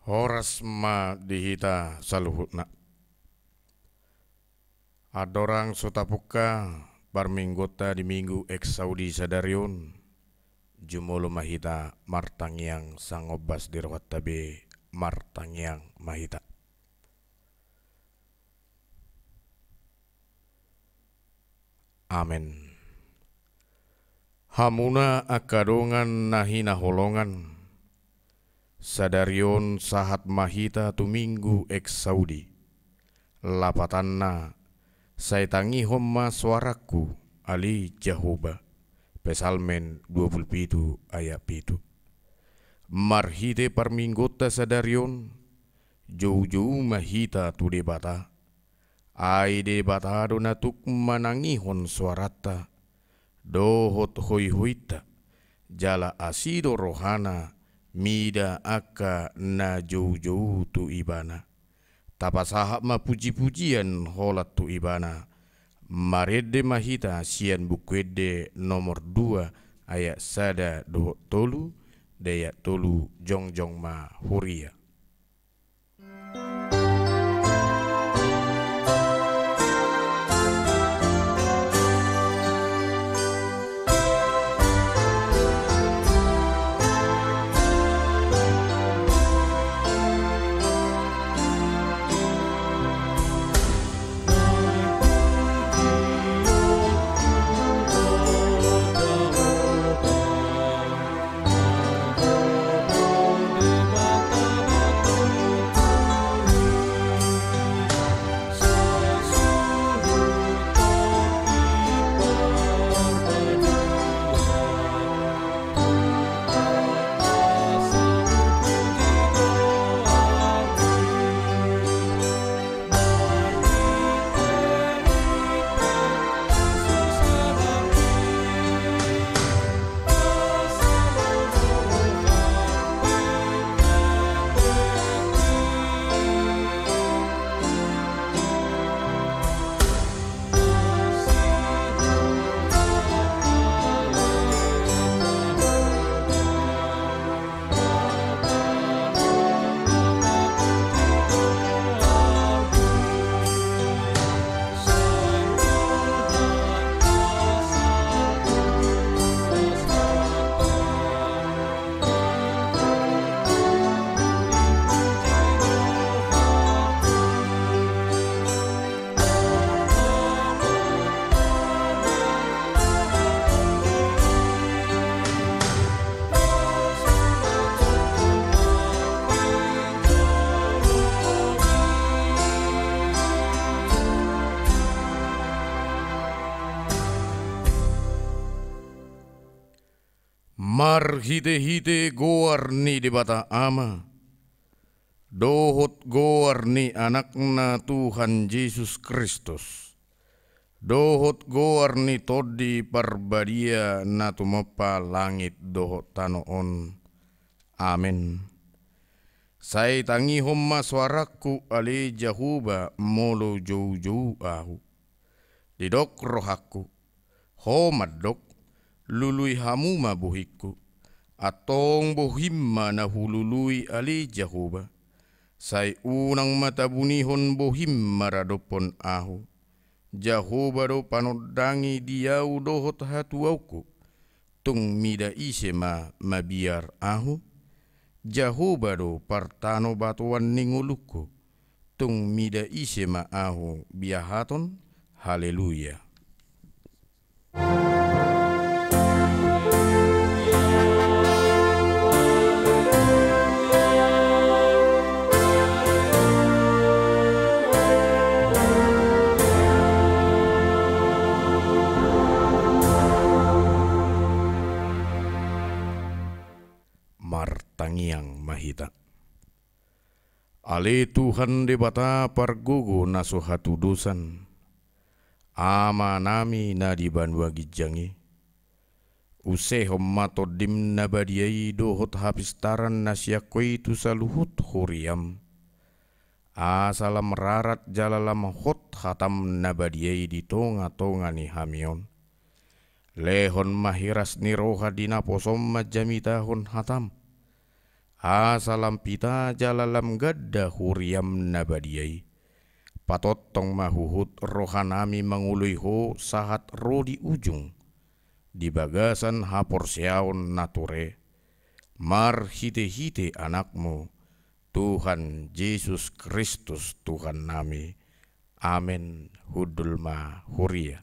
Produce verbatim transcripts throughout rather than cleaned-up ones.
Horas ma di hita saluhutna. Andorang so tapungka parmingguonta di Minggu Exaudi sadari on, jumolo ma hita martangiang, sangombas di rohanta be martangiang ma hita. Amen. Hamuna angka dongan na hinaholongan, sadari on sahat ma hita tu Minggu Exaudi. Lapatanna, sai tangihon ma soarangku, ale Jahowa. Psalmen dua pulu pitu ayat pitu. Marhite parmingguonta sadari on, joujou ma hita tu Debata. Ai Debata do na tuk manangihon soaranta dohot hoihointa, jala asi do rohana mida angka na joujou tu Ibana. Tapasahat ma pujipujian holan tu Ibana. Marende ma hita sian Buku Ende nomor dua ayat sada dohot tolu, di ayat tolu jongjong ma huria. Marhitehite goar ni Debata Ama, dohot goar ni Anakna Tuhan Jesus Kristus, dohot goar ni Tondi Parbadia na tumompa langit dohot tano on. Amen. Sai tangihon ma soarangku, ale Jahowa, molo joujou ahu. Didok rohangku, ho mandok, lului hamu ma bohingku. Antong bohim ma na hulului, ale Jahowa. Sai unang ma tabunihon bohim maradophon ahu. Jahowa do panondangi di ahu dohot hatuaonku. Tung mida ise ma mabiar ahu? Jahowa do partanobatoan ni ngolungku. Tung mida ise ma ahu biahaton? Haleluya. Martangiang ma hita. Ale Tuhan Debata pargogo na so hatudosan, Amanami na di banua ginjang i, usehon ma Tondim na badia i dohot hapistaran na sian Ho i tu saluhut huriam, asa lam rarat jala lam hot hatam na badia i di tongatonga ni hami on. Lehon ma hiras ni roha di naposom manjamitahon hatam, Asa lam pita jala lam ganda huriaM na badia i, patongtong ma huhut rohanami mangoloi Ho sahat ro di ujung, di bagasan haporseaon na ture, marhitehite AnakMu, Tuhan Jesus Kristus Tuhannami. Amen. Hundul ma huria.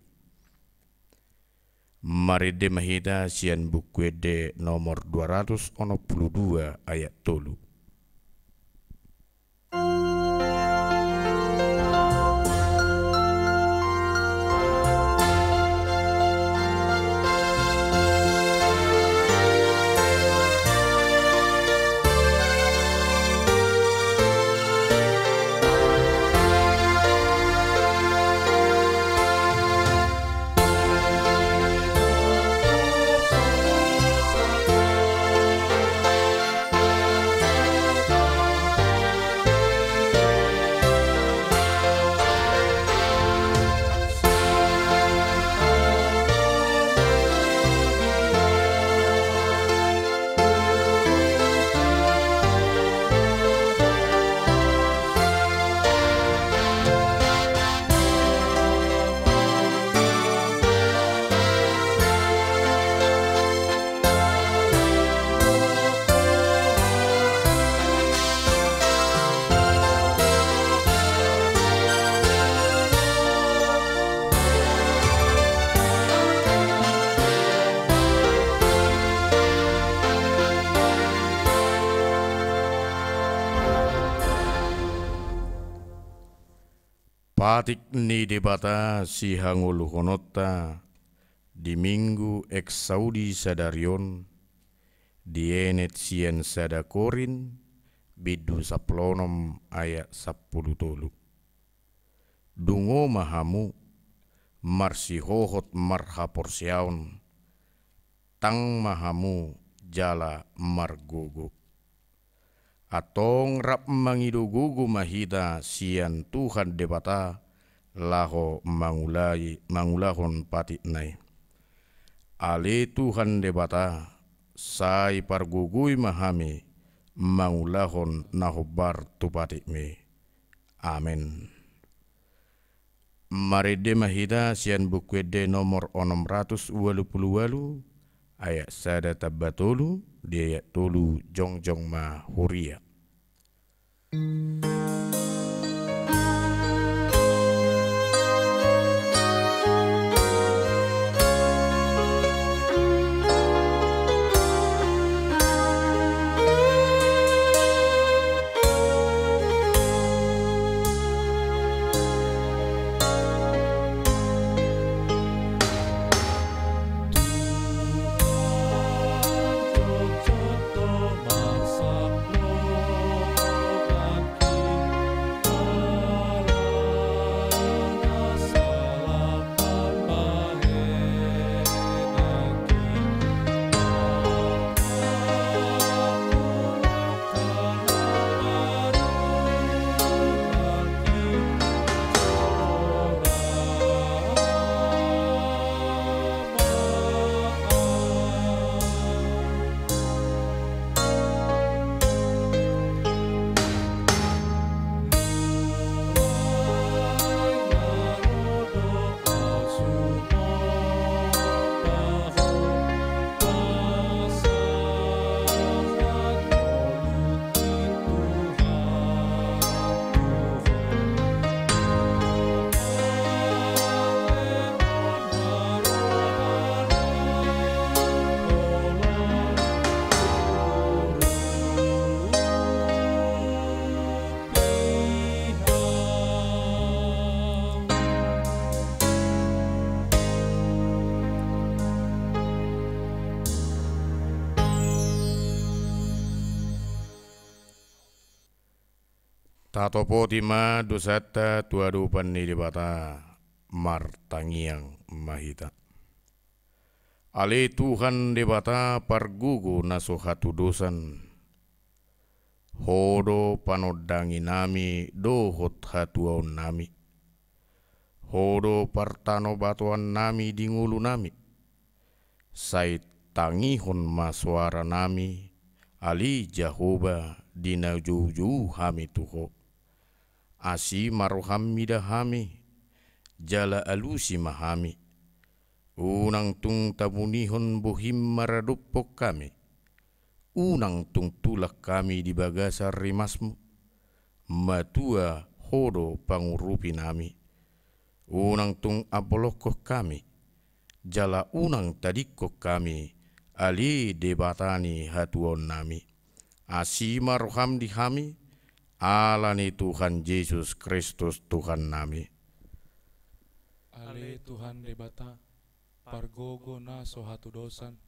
Marende ma hita sian Buku Ende nomor dua ratus onom pulu dua ayat tolu. Patik ni Debata sihangoluhononta di Minggu Exaudi sadari on, dienet sian sada Korint, bindu sampulu onom ayat sampulu tolu. Dungo ma hamu, marsihohot marhaporseaon, tang ma hamu jala margogo. Antong rap mangido gogo ma hita sian Tuhan Debata laho mangulai, mangulahon patikna i. Ale Tuhan Debata, sai pargogoi ma hami mangulahon na hombar tu patikmi. Amen. Marende ma hita sian Buku Ende nomor onom ratus ualu pulu ualu, ayat sada tamba tolu, di ayat tolu jongjong ma huria. Tatopoti ma dosanta tu adopan ni Debata, martangiang ma hita. Ale Tuhan Debata pargogo na so hatudosan, Ho do panondanginami dohot hatuaonnami. Ho do partanobatoannami di ngolunami. Sai tangihon ma soaranami, Ale Jahowa, di na joujou hami tu Ho. Asi ma roham mida hami, jala alusi ma hami. Unang tung tabunihon bohim maradophon hami. Unang tung tulang hami di bagasan rimasmu. Matua Ho do pangurupinami. Unang tung ambolongkon hami, jala unang tadingkon hami, ale Debata ni hatuaonnami. Asi ma roham di hami, ala ni Tuhan Jesus Kristus Tuhannami. Ale Tuhan Debata, pargogo na so hatudosan,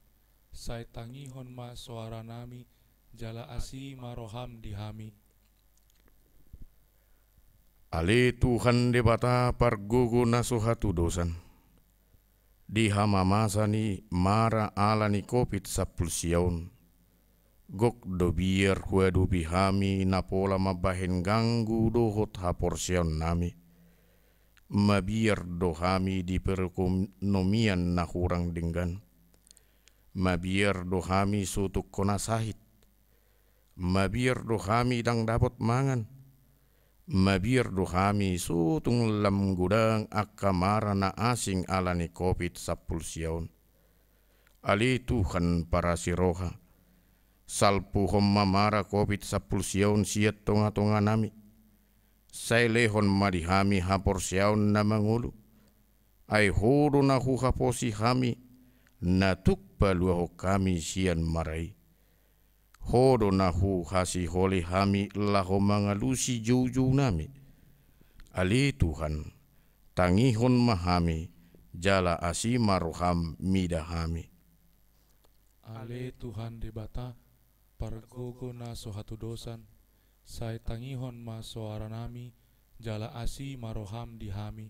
sai tangihon ma soaranami, jala asi ma roham di hami. Ale Tuhan Debata, pargogo na so hatudosan, di hamamasa ni mara ala ni Covid sampulu sia on, gok do biar huadopi hami na pola mambahen ganggu dohot haporseaonnami. Mabiar do hami di perekonomian na hurang denggan. Mabiar do hami so tung hona sahit. Mabiar do hami ndang dapot mangan. Mabiar do hami so tung lam godang angka mara na asing ala ni Covid sampulu sia on. Ale Tuhan parasi roha, salpuhon ma mara Covid sampulu sia on sian tongatonganami. Sai lehon ma di hami haporseaon na mangolu. Ai Ho do na huhaposi hami, na tuk paluahon hami sian mara i. Ho do na huhasiholi hami laho mangalusi joujounami. Ale Tuhan, tangihon ma hami, jala asi ma roham mida hami. Ale Tuhan Debata, pargogo na so hatudosan, sai tangihon ma soaranami, jala asi ma roham di hami.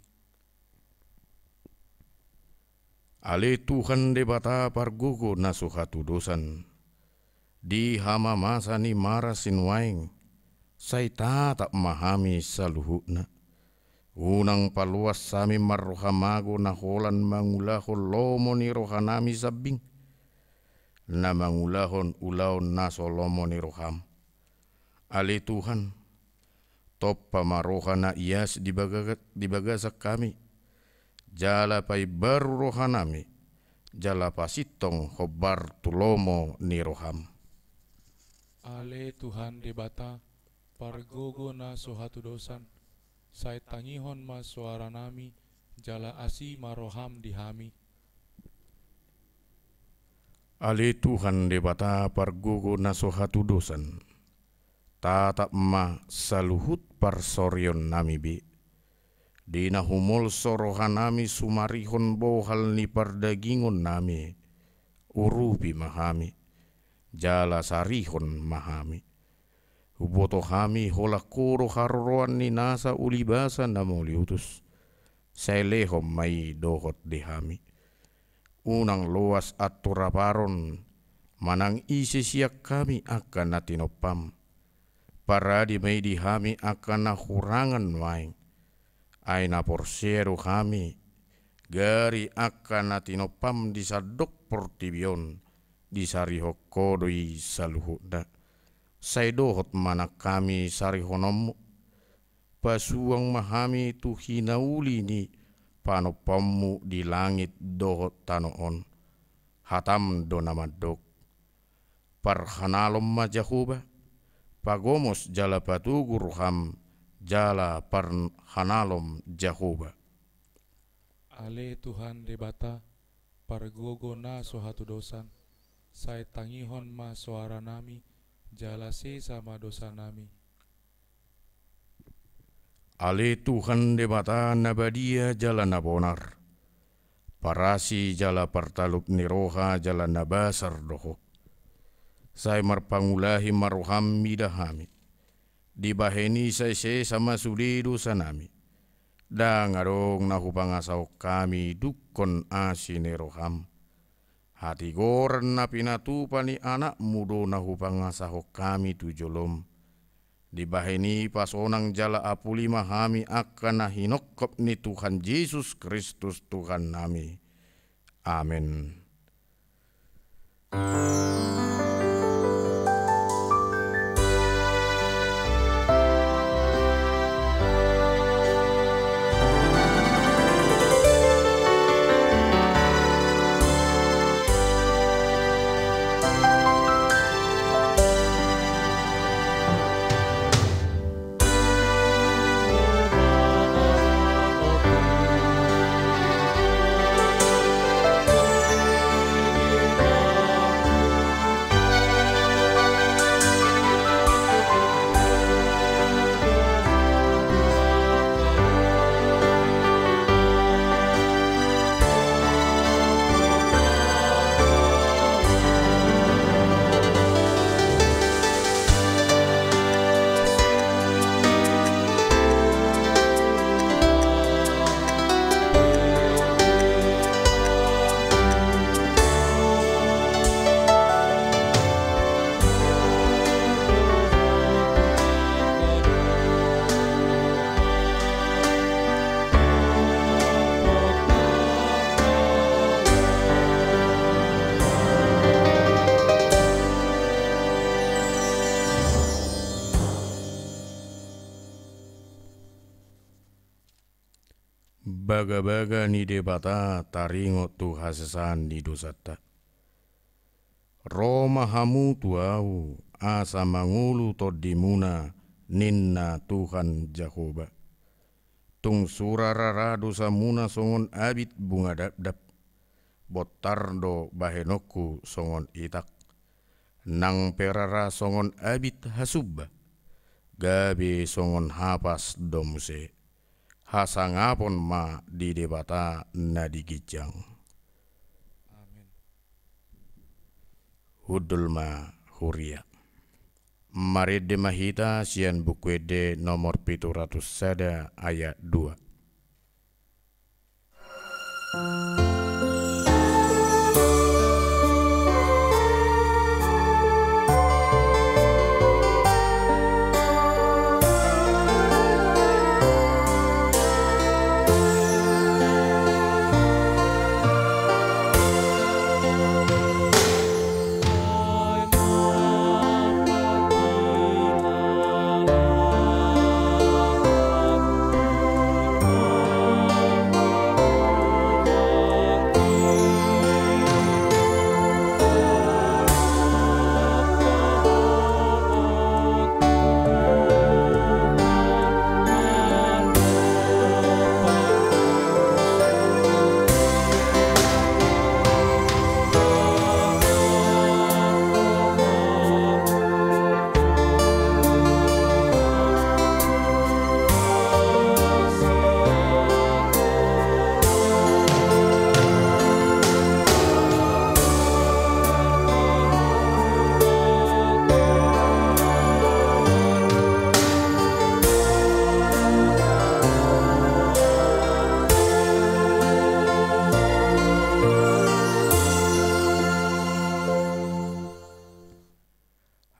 Ale Tuhan Debata, pargogo na so hatudosan, di hamamasa ni mara sinuaeng, sai tatap ma hami saluhutna. Unang paloas hami marroha mago na holan mangulahon lomo ni rohanami sambing, na mangulahon ulaon na so lomo ni roham. Ale Tuhan, tompa ma roha na ias di bagaga-, di bagasan hami, jala paimbaru rohanami, jala pasintong hombar tu lomo ni roham. Ale Tuhan Debata, pargogo na so hatudosan, sai tangihon ma soaranami, jala asi ma roham di hami. Ale Tuhan Debata, pargogo na so hatudosan, tatap ma saluhut parsorionnami be. Di na humolso rohanami sumarihon bohal ni pardagingonnami, urupi ma hami, jala sarihon ma hami. Huboto hami holan Ho do haroroan ni nasa ulibasa na mauliutus. Sai lehon ma i dohot di hami. Unang loas anturaparon manang ise sian hami angka na tinompam. Parade ma i di hami angka na hurangan nuaeng. Ai na porsea do hami, gari angka na tinompam di sandok portibi on, disarihon Ho do i saluhutna. Sai dohot ma nang hami sarihononmu. Pasuang ma hami tu hinauli ni panompaonmu di langit dohot tano on. Hatam do na mandok. Parhanalom ma Jahowa, pagomos jala patogu roham, jala parhanalom Jahowa. Ale Tuhan Debata, pargogo na so hatudosan, sai tangihon ma soaranami, jala sesa ma dosanami. Ale Tuhan Debata na badia jala na bonar, parasi jala partalup ni roha jala na basar do Ho. Sai marpangulahi ma roham mida hami. Dibahen i sai sesa ma sude dosanami. Ndang adong na hupangasahon hami dungkon asi ni roham. Hatigoran na pinatupa ni Anakmu do na hupangasahon hami tu jolom. Dibahen i pasonang jala apuli ma hami angka na hinongkop ni Tuhan Jesus Kristus Tuhannami. Amen. Bagabaga ni Debata taringot tu hasesaan ni dosanta. Ro ma hamu tu Ahu, asa mangolu tondimuna, ninna Tuhan Jahowa. Tung sura ra dosamuna songon abit bunga dapdap, bontar do bahenonku songon itak. Nang pe ra songon abit hasumba, gabe songon hapas do muse. Hasangapon ma di Debata na di ginjang. Amin. Hundul ma huria. Marende ma hita sian Buku Ende nomor pitu ratus sada ayat dua.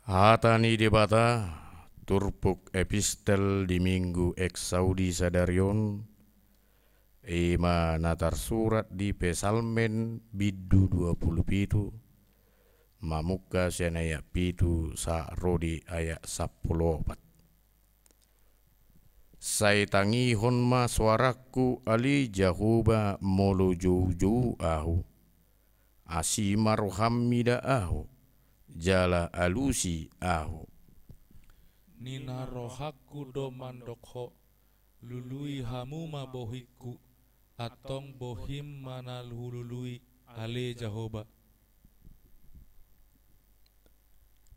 Hata ni Debata, turpuk epistel di Minggu Exaudi sadari on, i ma na tarsurat di Psalmen bindu dua pulu pitu, mamungka sian ayat pitu sahat ro di ayat sampulu opat. Sai tangihon ma soarangku, ale Jahowa, molo joujou ahu. Asi ma roham mida ahu, jala alusi ahu. Ninna rohangku do mandok Ho, lului Hamu ma bohingku, antong bohim ma na hulului, ale Jahowa.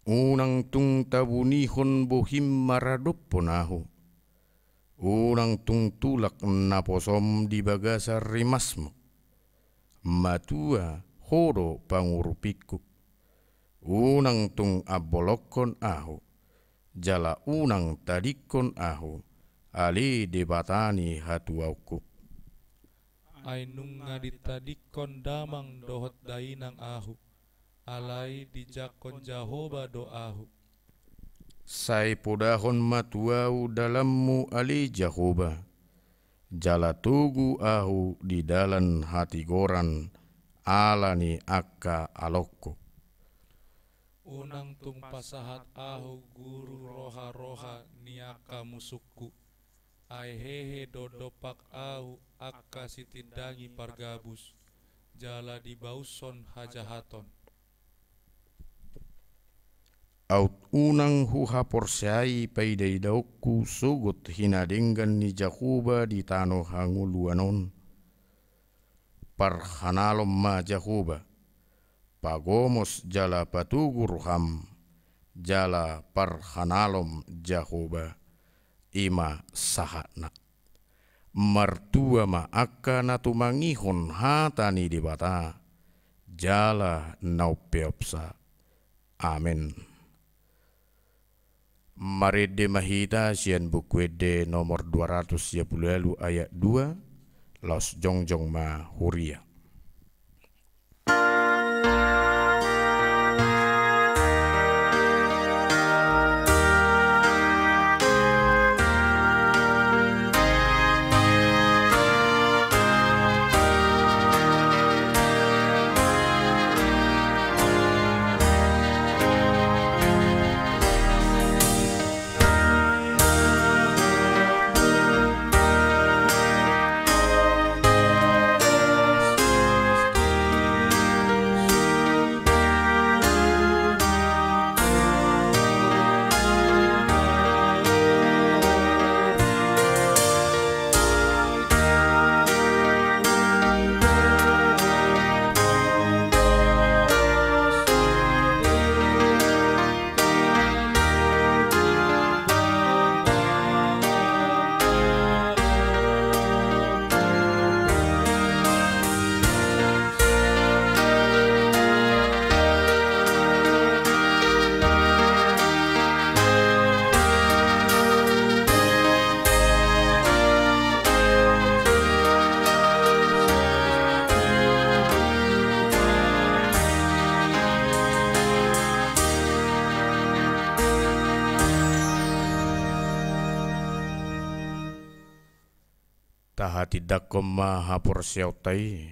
Unang tung tabunihon bohim maradophon ahu. Unang tung tulak naposom di bagasan rimasmu. Matua Ho do pangurupingku. Unang tung ambolongkon ahu, jala unang tadingkon ahu, ale Debata ni hatuaonku. Ai nunga ditadingkon damang dohot dainang ahu, alai dijangkon Jahowa do ahu. Sai podahon ma tu ahu dalanmu, ale Jahowa, jala togu ahu di dalan hatigoran ala ni angka aloku. Unang tung pasahat ahu guru roha-roha ni angka musungku. Ai hehe do dompak ahu angka sitindangi pargabus, jala dibaushon hajahaton. Aut unang huhaporseai paidaidaonku sogot hinadenggan ni Jahowa di tano hangoluan on. Parhanalom ma Jahowa, pagomos jala patogu roham, jala parhanalom Jahowa, i ma sahatna. Martua ma angka na tumangihon hata ni Debata, jala na umpeopsa. Amen. Marende ma hita sian Buku Ende nomor dua ratus sia pulu ualu ayat dua, laos jongjong ma huria. Tahatindangkon ma haporseaonta i,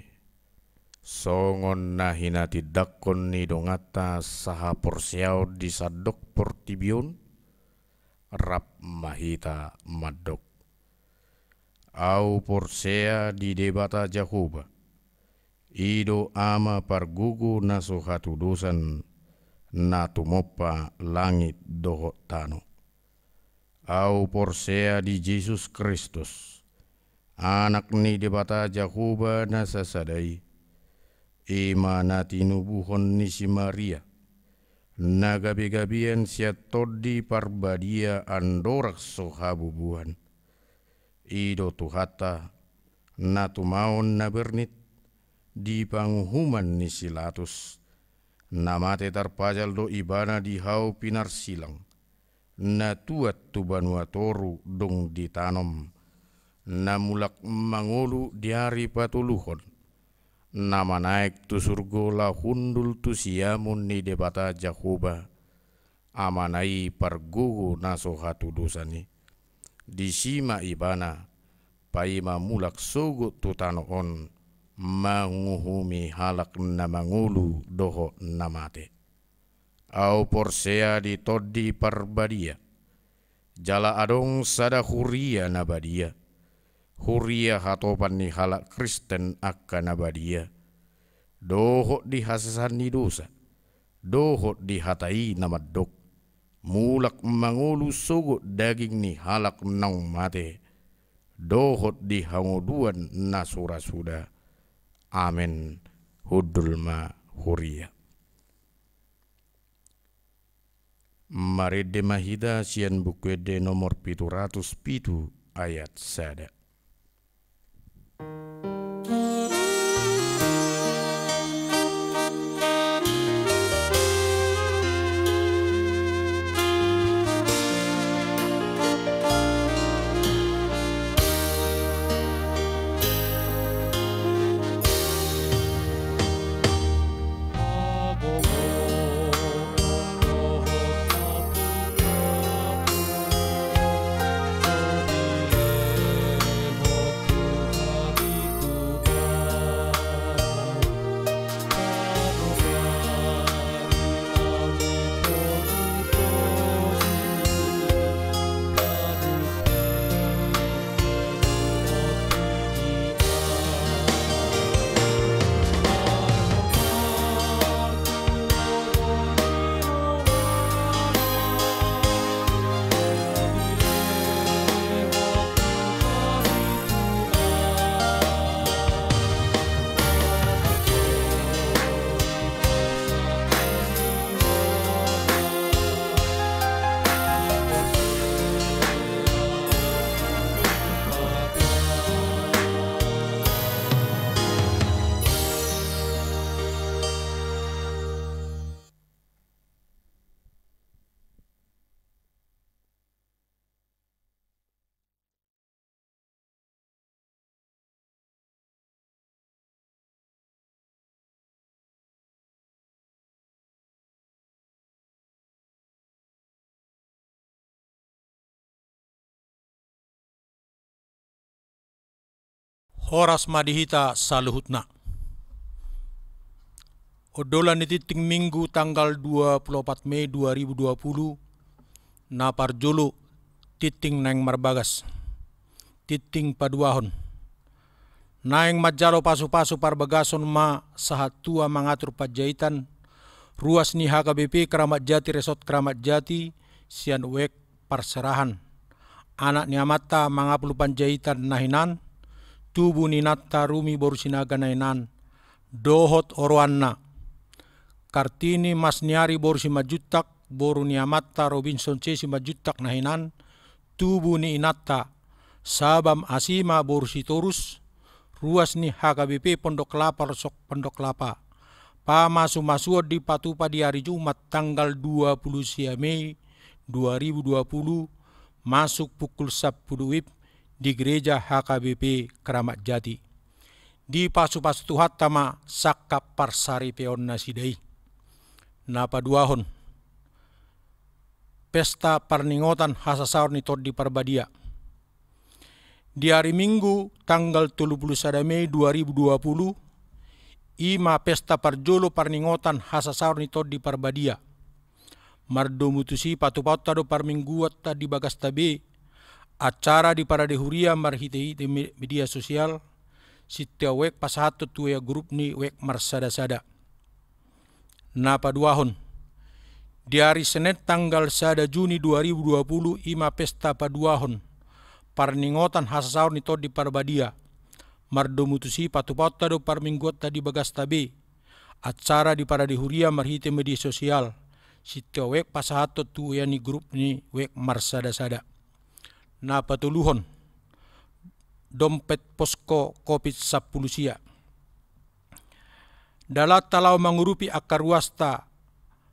songon na hinatindangkon ni donganta sahaporseaon di sandok portibi on, rap ma hita mandok. Ahu porsea di Debata Jahowa, i do Ama pargogo na so hatudosan, na tumompa langit dohot tano. Ahu porsea di Jesus Kristus, Anak ni Debata Jahowa na sasada i, i ma na tinubuhon ni si Maria, na gabegabean sian Tondi Parbadia andorang so habubuhan. I do Tuhanta, na tumaon na bernit di panguhuman ni si Latus, na mate tarpajal do Ibana di hau pinarsilang, na tuat tu banua toru dung ditanom, na mulak mangolu di ari patoluhon, na manaek tu surgo laho hundul tu siamun ni Debata Jahowa, Amana i pargogo na so hatudosan i. Disi ma Ibana paima mulak sogot tu tano on, manguhumi halak na mangolu dohot na mate. Ahu porsea di Tondi Parbadia, jala adong sada huria na badia, huria hatopan ni halak Kristen angka na badia, dohot di hasesaan ni dosa, dohot di hata i na mandok, mulak mangolu sogot daging ni halak naung mate, dohot di hangoluan na surasuda. Amen. Hundul ma huria. Marende ma hita sian Buku Ende nomor pitu ratus pitu ayat sada. Horas ma di hita saluhutna. Ondolan ni tinting Minggu tanggal dua puluh opat Mei dua ribu dua puluh, na parjolo tinting naeng marbagas, tinting paduahon. Naeng manjalo pasupasu parbagason ma sahat tua mangatur panjaitan, ruas ni H K B P Kramat Jati, Resort Kramat Jati, sian uek parserahan. Anak ni amanta Mangapul Panjaitan na hinan, tubu ni inanta Rumi boru Sinaga na hinan, dohot oroanna. Kartini Mas Niari boru Simanjuntak, boru ni amanta Robinson C Simanjuntak na hinan, tubu ni inanta Sabam Asima boru Sitorus, ruas ni H K B P Pondok Lapa, Resort Pondok Lapa. Pamasumasuon dipatupa di ari Jumat tanggal dua puluh sia Mei dua ribu dua puluh, masuk pukul sampulu WIB di gereja H K B P Kramat Jati. Dipasupasu Tuhanta ma sangkap parsaripeon nasida i. Na paduahon, pesta parningotan hasasaor ni Tondi Parbadia. Di ari Minggu tanggal tolu pulu sada Mei dua ribu dua pulu, i ma pesta parjolo parningotan hasasaor ni Tondi Parbadia. Mardomu tusi patupaonta do parmingguonta di bagasta be, acara di parade huria marhitehite me-, media sosial, sitio web pasahathon tu ia grup ni web marsadasada. Na paduahon. Di ari Senen tanggal sada Juni dua ribu dua pulu i ma pesta paduahon parningotan hasasaor ni Tondi Parbadia. Mardomu tusi patupaonta do parmingguonta di bagasta be, acara di parade huria marhite media sosial, sitio web pasahathon tu ia ni grup ni web marsadasada. Na patoluhon. Dompet posko Covid sampulu sia. Dalanta laho mangurupi angka ruasta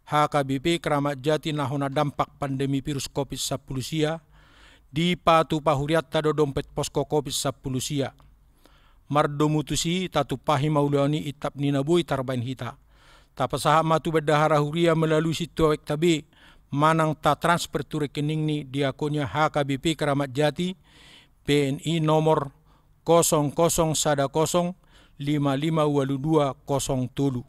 H K B P Keramat Jati na hona dampak pandemi virus Covid sampulu sia, dipatupa hurianta do dompet posko Covid sampulu sia. Mardomu tusi tatumpahi ma ulaon i intap ni na boi tarbaen hita. Tapasahat ma tu bendahara huria melalui sintua webta be, manang tatransfer tu rekening ni Diakonia H K B P Keramat Jati, B N I nomor kosong kosong sada kosong lima lima ualu dua kosong tolu.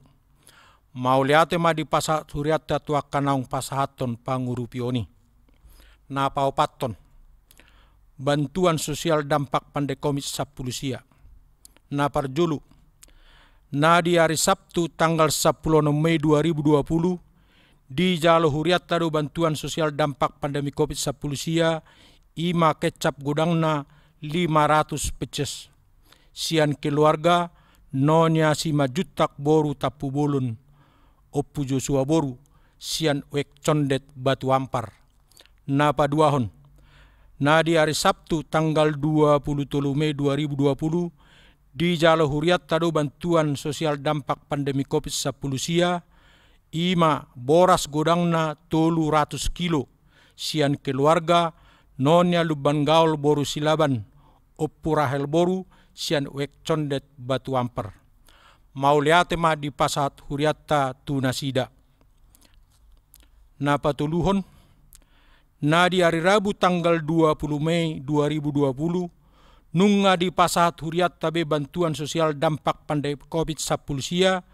Mauliate ma dipasahat hurianta tu angka naung pasahathon pangurupion i. Na paopathon. Bantuan sosial dampak pandemi Covid sampulu sia. Na parjolo. Na di ari Sabtu tanggal sampulu onom Mei dua ribu dua pulu, dijalo hurianta do bantuan sosial dampak pandemi Covid sampulu sia, i ma kecap godangna lima ratus peces. Sian keluarga Nonia Simanjuntak boru Tampubolon, Ompu Josua boru, sian web Condet Batu Ampar. Na paduahon. Na di ari Sabtu tanggal dua pulu tolu Mei dua ribu dua pulu, dijalo hurianta do bantuan sosial dampak pandemi Covid sampulu sia, i ma boras godangna tolu ratus kilo, sian keluarga Nonia Lumban Gaol boru Silaban, Ompu Rahel boru, sian web Condet Batu Ampar. Mauliate ma dipasahat hurianta tu nasida. Na patoluhon. Na di ari Rabu tanggal dua pulu Mei dua ribu dua pulu, nunga dipasahat hurianta be bantuan sosial dampak pandemi Covid sampulu sia,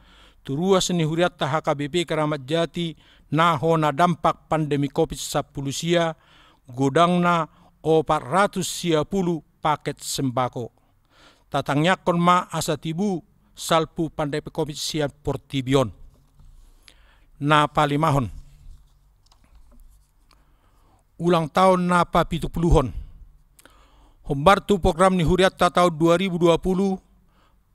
tu ruas ni hurianta H K B P Keramat Jati na hona dampak pandemi Covid sampulu sia, godangna opat ratus sia pulu paket sembako. Tatangiangkon ma asa tibu salpu pandemi Covid sian portibi on. Na palimahon. Ulang taon na papitupuluhon. Hombar tu program ni hurianta taon dua ribu dua pulu,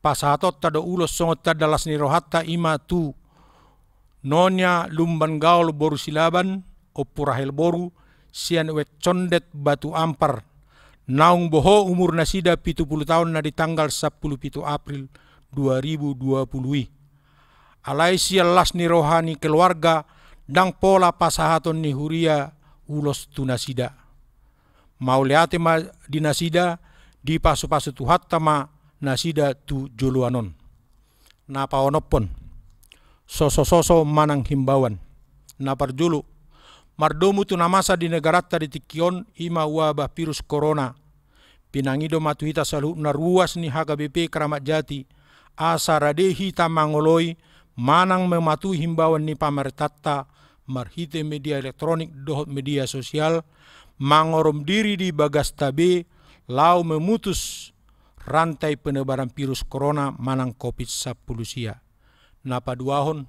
pasahatonta do ulos songon tanda las ni rohanta, i ma tu Nonia Lumban Gaol boru Silaban, Ompu Rahel boru, sian web Condet Batu Ampar, naung boho umur nasida pitu pulu taon na di tanggal sampulu pitu April dua ribu dua pulu i. Alai sian las ni roha ni keluarga, ndang pola pasahaton ni huria ulos tu nasida. Mauliate ma di nasida, dipasupasu Tuhanta ma nasida tu joloan on. Na paonomhon. Sosososo manang himbauan. Na parjolo. Mardomu tu na masa di negaranta di tingki on, i ma wabah virus corona. Pinangido ma tu hita saluhutna ruas ni H K B P Keramat Jati, asa rade hita mangoloi manang mematuhi himbauan ni pamarentanta marhite media elektronik dohot media sosial, mangorom diri di bagasta be, laho memutus rantai penyebaran virus corona manang Covid sampulu sia. Na paduahon,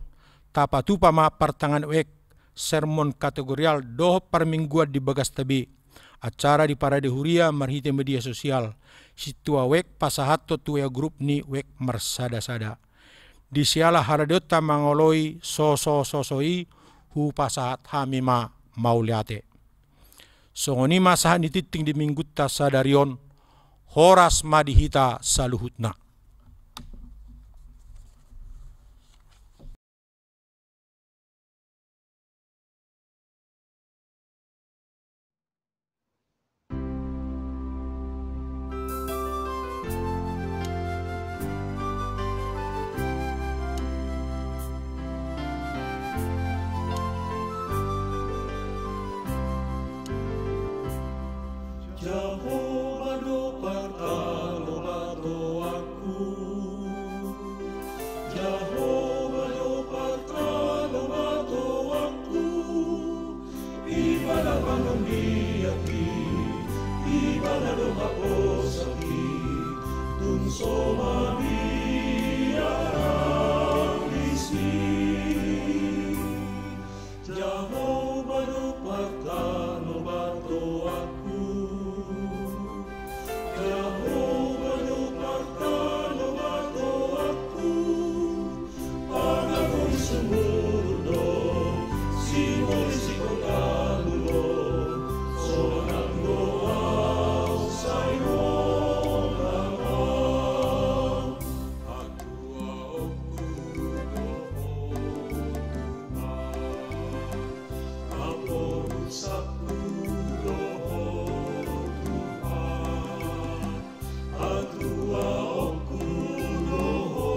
tapatupa ma partanganan web sermon kategorial dohot parmingguan di bagasta be, acara di parade huria marhite media sosial, sintua web pasahathon tu ia grup ni web marsadasada. Di siala haradeonta mangoloi sosososo i, hupasahat hami ma mauliate. Songon i ma sahat ni tingting di minggunta sadari on, horas ma di hita saluhutna. Jahowa do par- Tung so mabiar anggismi. Jahowa do partano batoanku. Jahowa do partano batoanku. Pangago ni sumur do, simoli sikotahu do, so manang do au sai holan. Hatuaonku do Ho Tuhan, haporusakku do Ho Tuhan. Hatuaonku do Ho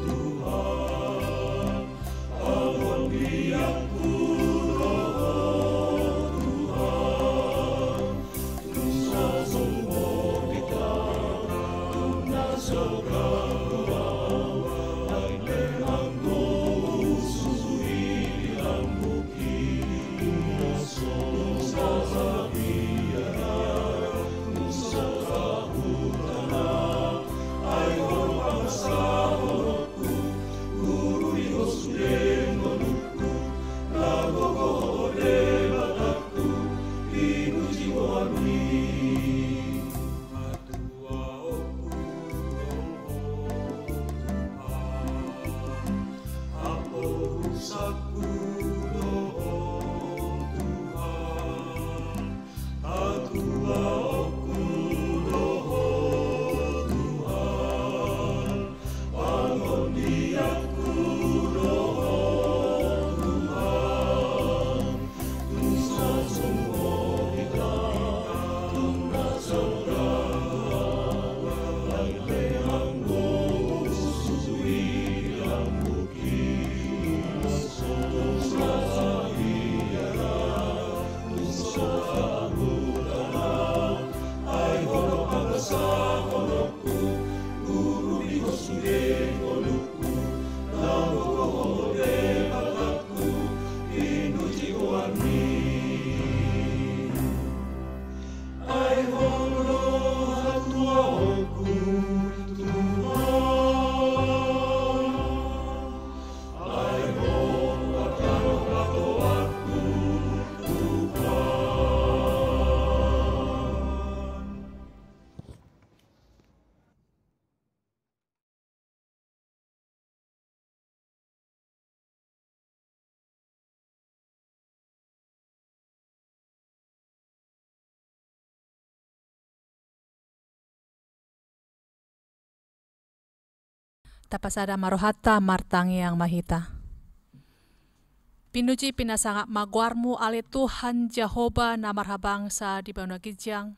Tuhan, pangondionku do Ho Tuhan. Tung so sumorang hita, tung na so gabe, ai pe anggo susuri di lambungki. Haporusakku do Ho Tuhan, hatuaonku do Ho Tuhan, pangondionku do Ho Tuhan. Ai Ho do hatuaonku, Tuhan. Ai Ho do hatuaonku, Tuhan. Tapasada ma rohanta, martangiang ma hita. Pinuji pinasangap ma goarmu, ale Tuhan Jahowa na marhabangsa di banua ginjang.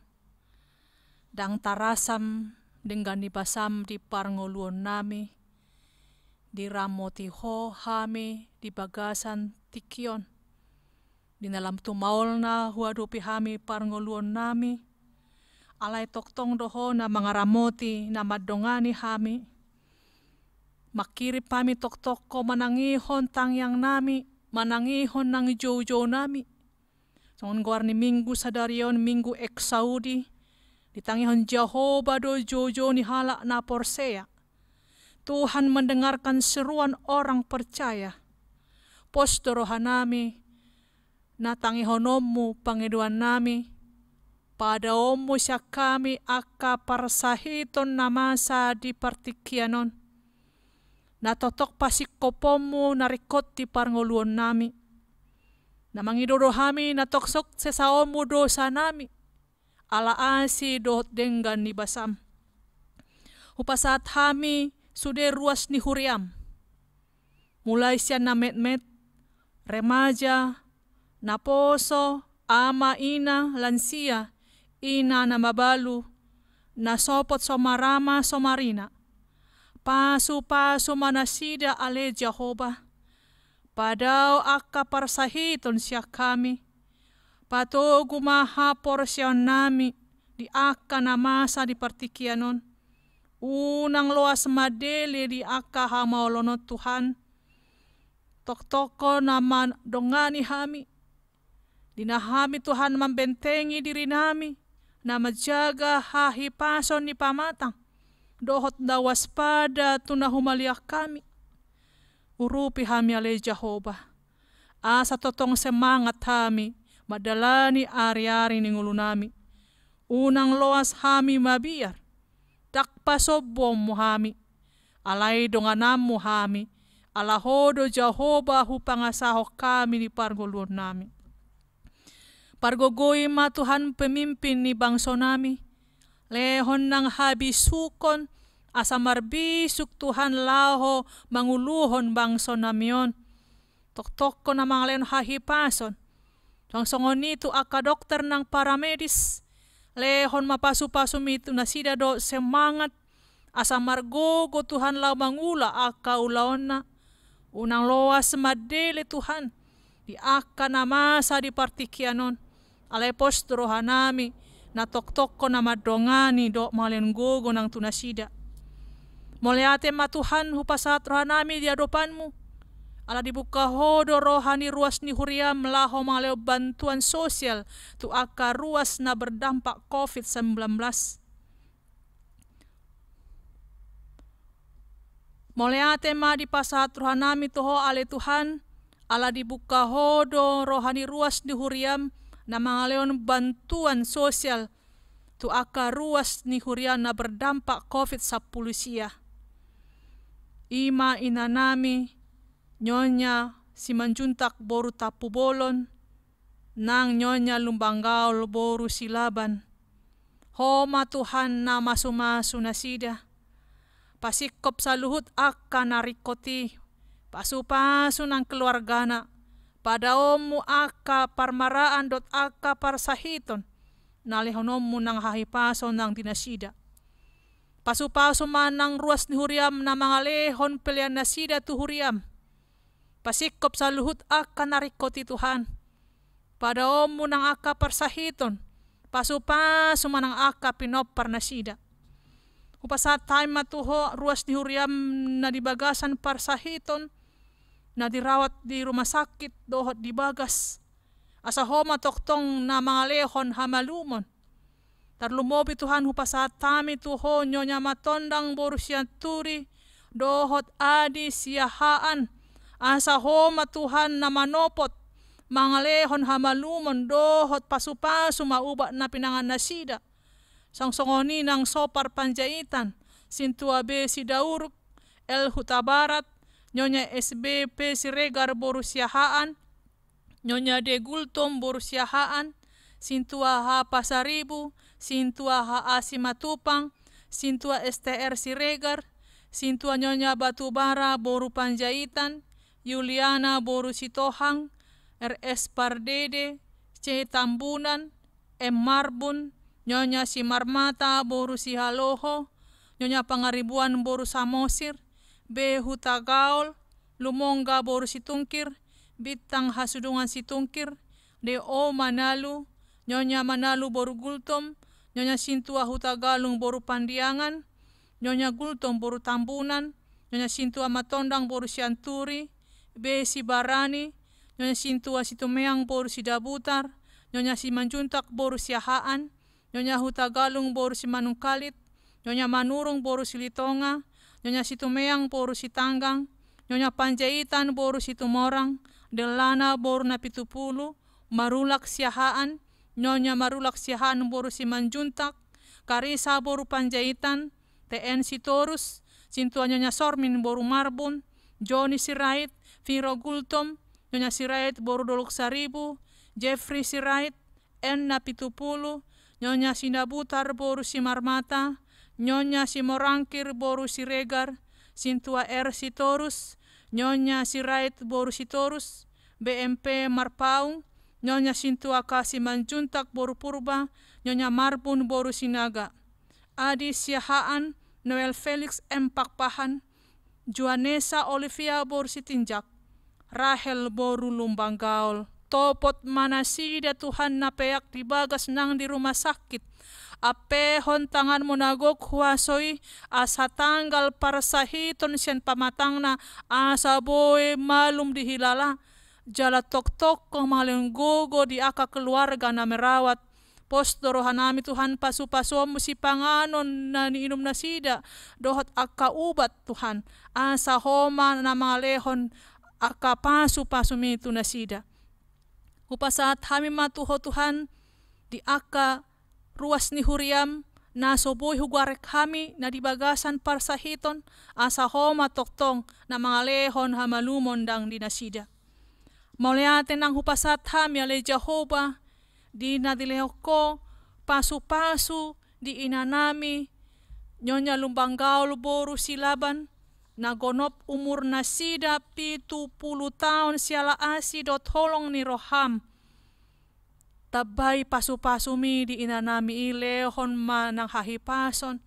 Ndang tarasam denggan ni basam di parngoluonnami, diramoti Ho hami di bagasan tingki on. Di na lam tu maolna huadopi hami parngoluonnami, alai tongtong do Ho na mangaramoti, na mandongani hami. Mangkirim hami tongtong Ho manangihon tangiangnami, manangihon nang joujounami. Songon goar ni minggu sadari on, Minggu Exaudi, ditangihon Jahowa do joujou ni halak na porsea. Tuhan mendengarkan seruan orang percaya. Pos do rohanami na tangihononmu pangidoannami, padaonmu sian hami angka parsahiton na masa di partingkian on. Na tongtong pasingkoponmu na ringkot di parngoluonnami. Na mangido do hami na tongtong sesaonmu dosanami, ala asi dohot denggan ni basam. Hupasahat hami sude ruas ni huriam. Mulai sian na metmet, remaja, naposo, ama ina, lansia, ina na mabalu, na sopot so marama so marina. Pasupasu ma nasida ale Jahowa. Padao angka parsahiton sian hami. Patogu ma haporseaonnami di angka na masa di partingkian on. Unang loas mandele di angka hamaolon on Tuhan. Tongtong Ho na mandongani hami. Di na hami Tuhan mambentengi dirinami, na manjaga hahipason ni pamatang dohot na waspada tu na humaliang hami. Urupi hami ale Jahowa, asa tongtong semangat hami mandalani ari-ari ni ngolunami. Unang loas hami mabiar, ndang pasombuonmu hami, alai dongananmu hami, ala Ho do Jahowa hupangasahon hami di parngoluonnami. Pargogoi ma Tuhan pemimpin ni bangsonami, lehon nang habisuhon, asa marbisuk Tuhan laho manguluhon bangsonami on. Tongtongkon na mangalehon hahipason. Suang songon i tu angka dokter nang paramedis, lehon ma pasupasumi tu nasida dohot semangat, asa margogo Tuhan laho mangula angka ulaonna. Unang loas mandele Tuhan di angka na masa di partingkian on. Alai pos do rohanami, na tongtongkon na mandongani dohot mangalehon gogo nang tu nasida. Mauliate ma Tuhan, hupasahat rohanami di adopanmu. Ala dibuka Ho do roha ni ruas ni huriam laho mangalehon bantuan sosial tu angka ruas na berdampak covid sembilan belas. Mauliate ma dipasahat rohanami tu Ho ale Tuhan, ala dibuka Ho do roha ni ruas ni huriam na mangalehon bantuan sosial tu angka ruas ni huriam na berdampak covid sampulu sia. I ma inanami, Nyonya Simanjuntak boru Tampubolon, nang Nyonya Lumban Gaol boru Silaban. Ho ma Tuhan na masumasu nasida. Pasingkop saluhut angka na ringkot i, pasupasu nang keluargana, padaonmu angka parmaraan dohot angka parsahiton na lehononmu nang hahipason nang di nasida. Pasupasu ma nang ruas ni huriam na mangalehon pelean nasida tu huriam. Pasingkop saluhut angka na ringkot i Tuhan. Padaonmu nang angka parsahiton, pasupasu ma nang angka pinompar nasida. Hupasahat hami ma tu Ho ruas ni huriam na di bagasan parsahiton, na dirawat di rumah sakit dohot di bagas. Asa Ho ma tongtong na mangalehon hamalumon. Tarlumobi Tuhan hupasahat hami tu Ho Nyonya Matondang boru Sianturi, dohot Adi Siahaan, asa Ho ma Tuhan na manopot, mangalehon hamalumon dohot pasupasu ma ubat na pinangan nasida. Suang songon i nang Sopar Panjaitan, Sintua B Sidauruk, L Hutabarat, Nyonya S B P Siregar boru Siahaan, Nyonya D Gultom boru Siahaan, Sintua H Pasaribu, Sintua H A Simatupang, Sintua S T R Siregar, Sintua Nyonya Batubara boru Panjaitan, Yuliana boru Sitohang, R S Pardede, C Tambunan, M Marbun, Nyonya Simarmata boru Sihaloho, Nyonya Pangaribuan boru Samosir, B Hutagaol, Lumongga boru Situngkir, Bintang Hasudungan Situngkir, D O Manalu, Nyonya Manalu boru Gultom, Nyonya Sintua Hutagalung boru Pandiangan, Nyonya Gultom boru Tambunan, Nyonya Sintua Matondang boru Sianturi, B Sibarani, Nyonya Sintua Situmeang boru Sidabutar, Nyonya Simanjuntak boru Siahaan, Nyonya Hutagalung boru Simanungkalit, Nyonya Manurung boru Silitonga, Nyonya Situmeang boru Sitanggang, Nyonya Panjaitan boru Situmorang, Dellana boru Napitupulu, Marulak Siahaan, Nyonya Marulak Siahaan boru Simanjuntak, Karisa boru Panjaitan, T N Sitorus, Sintua Nyonya Sormin boru Marbun, Joni Sirait, Firo Gultom, Nyonya Sirait boru Dolok Saribu, Jeffrey Sirait, N Napitupulu, Nyonya Sinabutar boru Simarmata, Nyonya Simorangkir boru Siregar, Sintua R Sitorus, Nyonya Sirait boru Sitorus, B M P Marpaung, Nyonya Sintua K Simanjuntak boru Purba, Nyonya Marbun boru Sinaga. Adi Siahaan, Noel Felix M Pakpahan, Johanesa Olivia boru Sitinjak, Rahel boru Lumban Gaol. Topot ma nasida Tuhan na peak di bagas nang di rumah sakit. Ampehon tanganmu na gok huaso i, asa tanggal parsahiton sian pamatangna, asa boi malum dihilala. Jala tongtongkon mangalehon gogo di angka keluarga na merawat. Pos do rohanami Tuhan, pasu-pasuonmu sipanganon na niinum nasida, dohot angka ubat Tuhan, asa Ho ma na mangalehon angka pasu-pasumi tu nasida. Hupasahat hami ma tu Ho Tuhan, di angka ruas ni huriam, na so boi hugarek hami, na di bagasan parsahiton, asa Ho ma tongtong na mangalehon hamalumon ndang di nasida. Mauliate nang hupasahat hami ale Jahowa, di na dilehon Ho pasu-pasu di inanami, Nyonya Lumban Gaol boru Silaban, na gonop umur nasida pitu pulu taon siala asi dohot holong ni roham. Tambai pasu-pasumi di inanami i, lehon ma nang hahipason.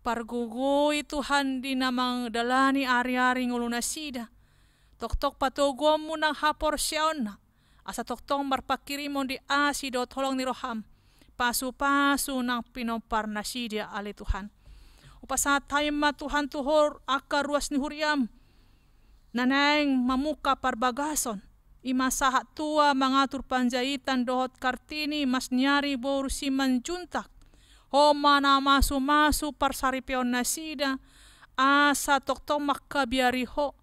Pargogoi Tuhan di na mandalani ari-ari ngolu nasida. Tongtong patoguonmu nang haporseaonna. Asa tongtong marpanghirimon di asi dohot holong ni roham. Pasu-pasu nang pinompar nasida ale Tuhan. Hupasahat hami ma Tuhan tu Ho angka ruas ni huriam. Na naeng mamungka parbagason, i ma sahat tua mangatur panjaitan dohot Kartini Masniari boru Simanjuntak. Ho ma na masu-masu parsaripeon nasida, asa tongtong mangkabiari Ho,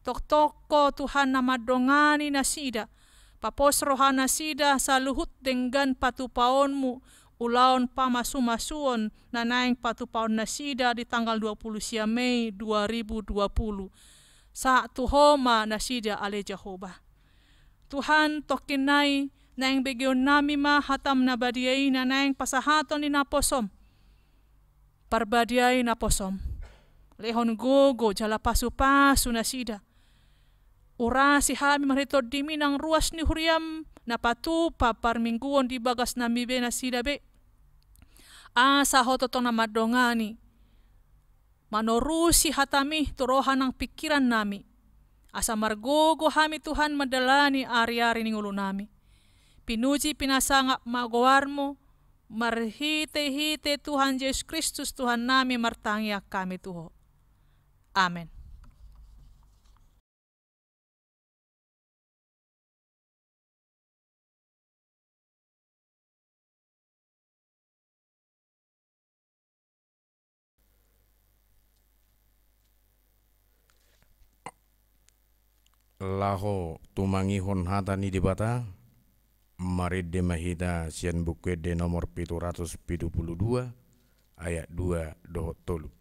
tongtong Ho Tuhan na mandongani nasida, papos roha nasida saluhut denggan patupaonmu, ulaon pamasu-masuon na naeng patupaon nasida di tanggal dua pulu sia Mei dua ribu dua pulu. Sahat tu Ho ma nasida ale Jahowa. Tuhan, tongkin nai naeng begeonnami ma hatam na badia i na naeng pasahaton ni naposom. Parbadiai naposom. Lehon gogo jala pasu-pasu nasida. Urasi hami marhite Tondimi nang ruas ni huriam na patupa parmingguon di bagasnami be nasida be. Asa Ho tongtong na mandongani, manorusi hatami tu roha nang pingkirannami. Asa margogo hami Tuhan mandalani ari-ari ni ngolunami. Pinuji pinasangap ma goarmu, marhite-hite Tuhan Jesus Kristus Tuhannami martangiang hami tu Ho. Amen. Laho tumangihon hata ni Debata, marende ma hita sian Buku Ende nomor pitu ratus pitu pulu dua, ayat dua dohot tolu.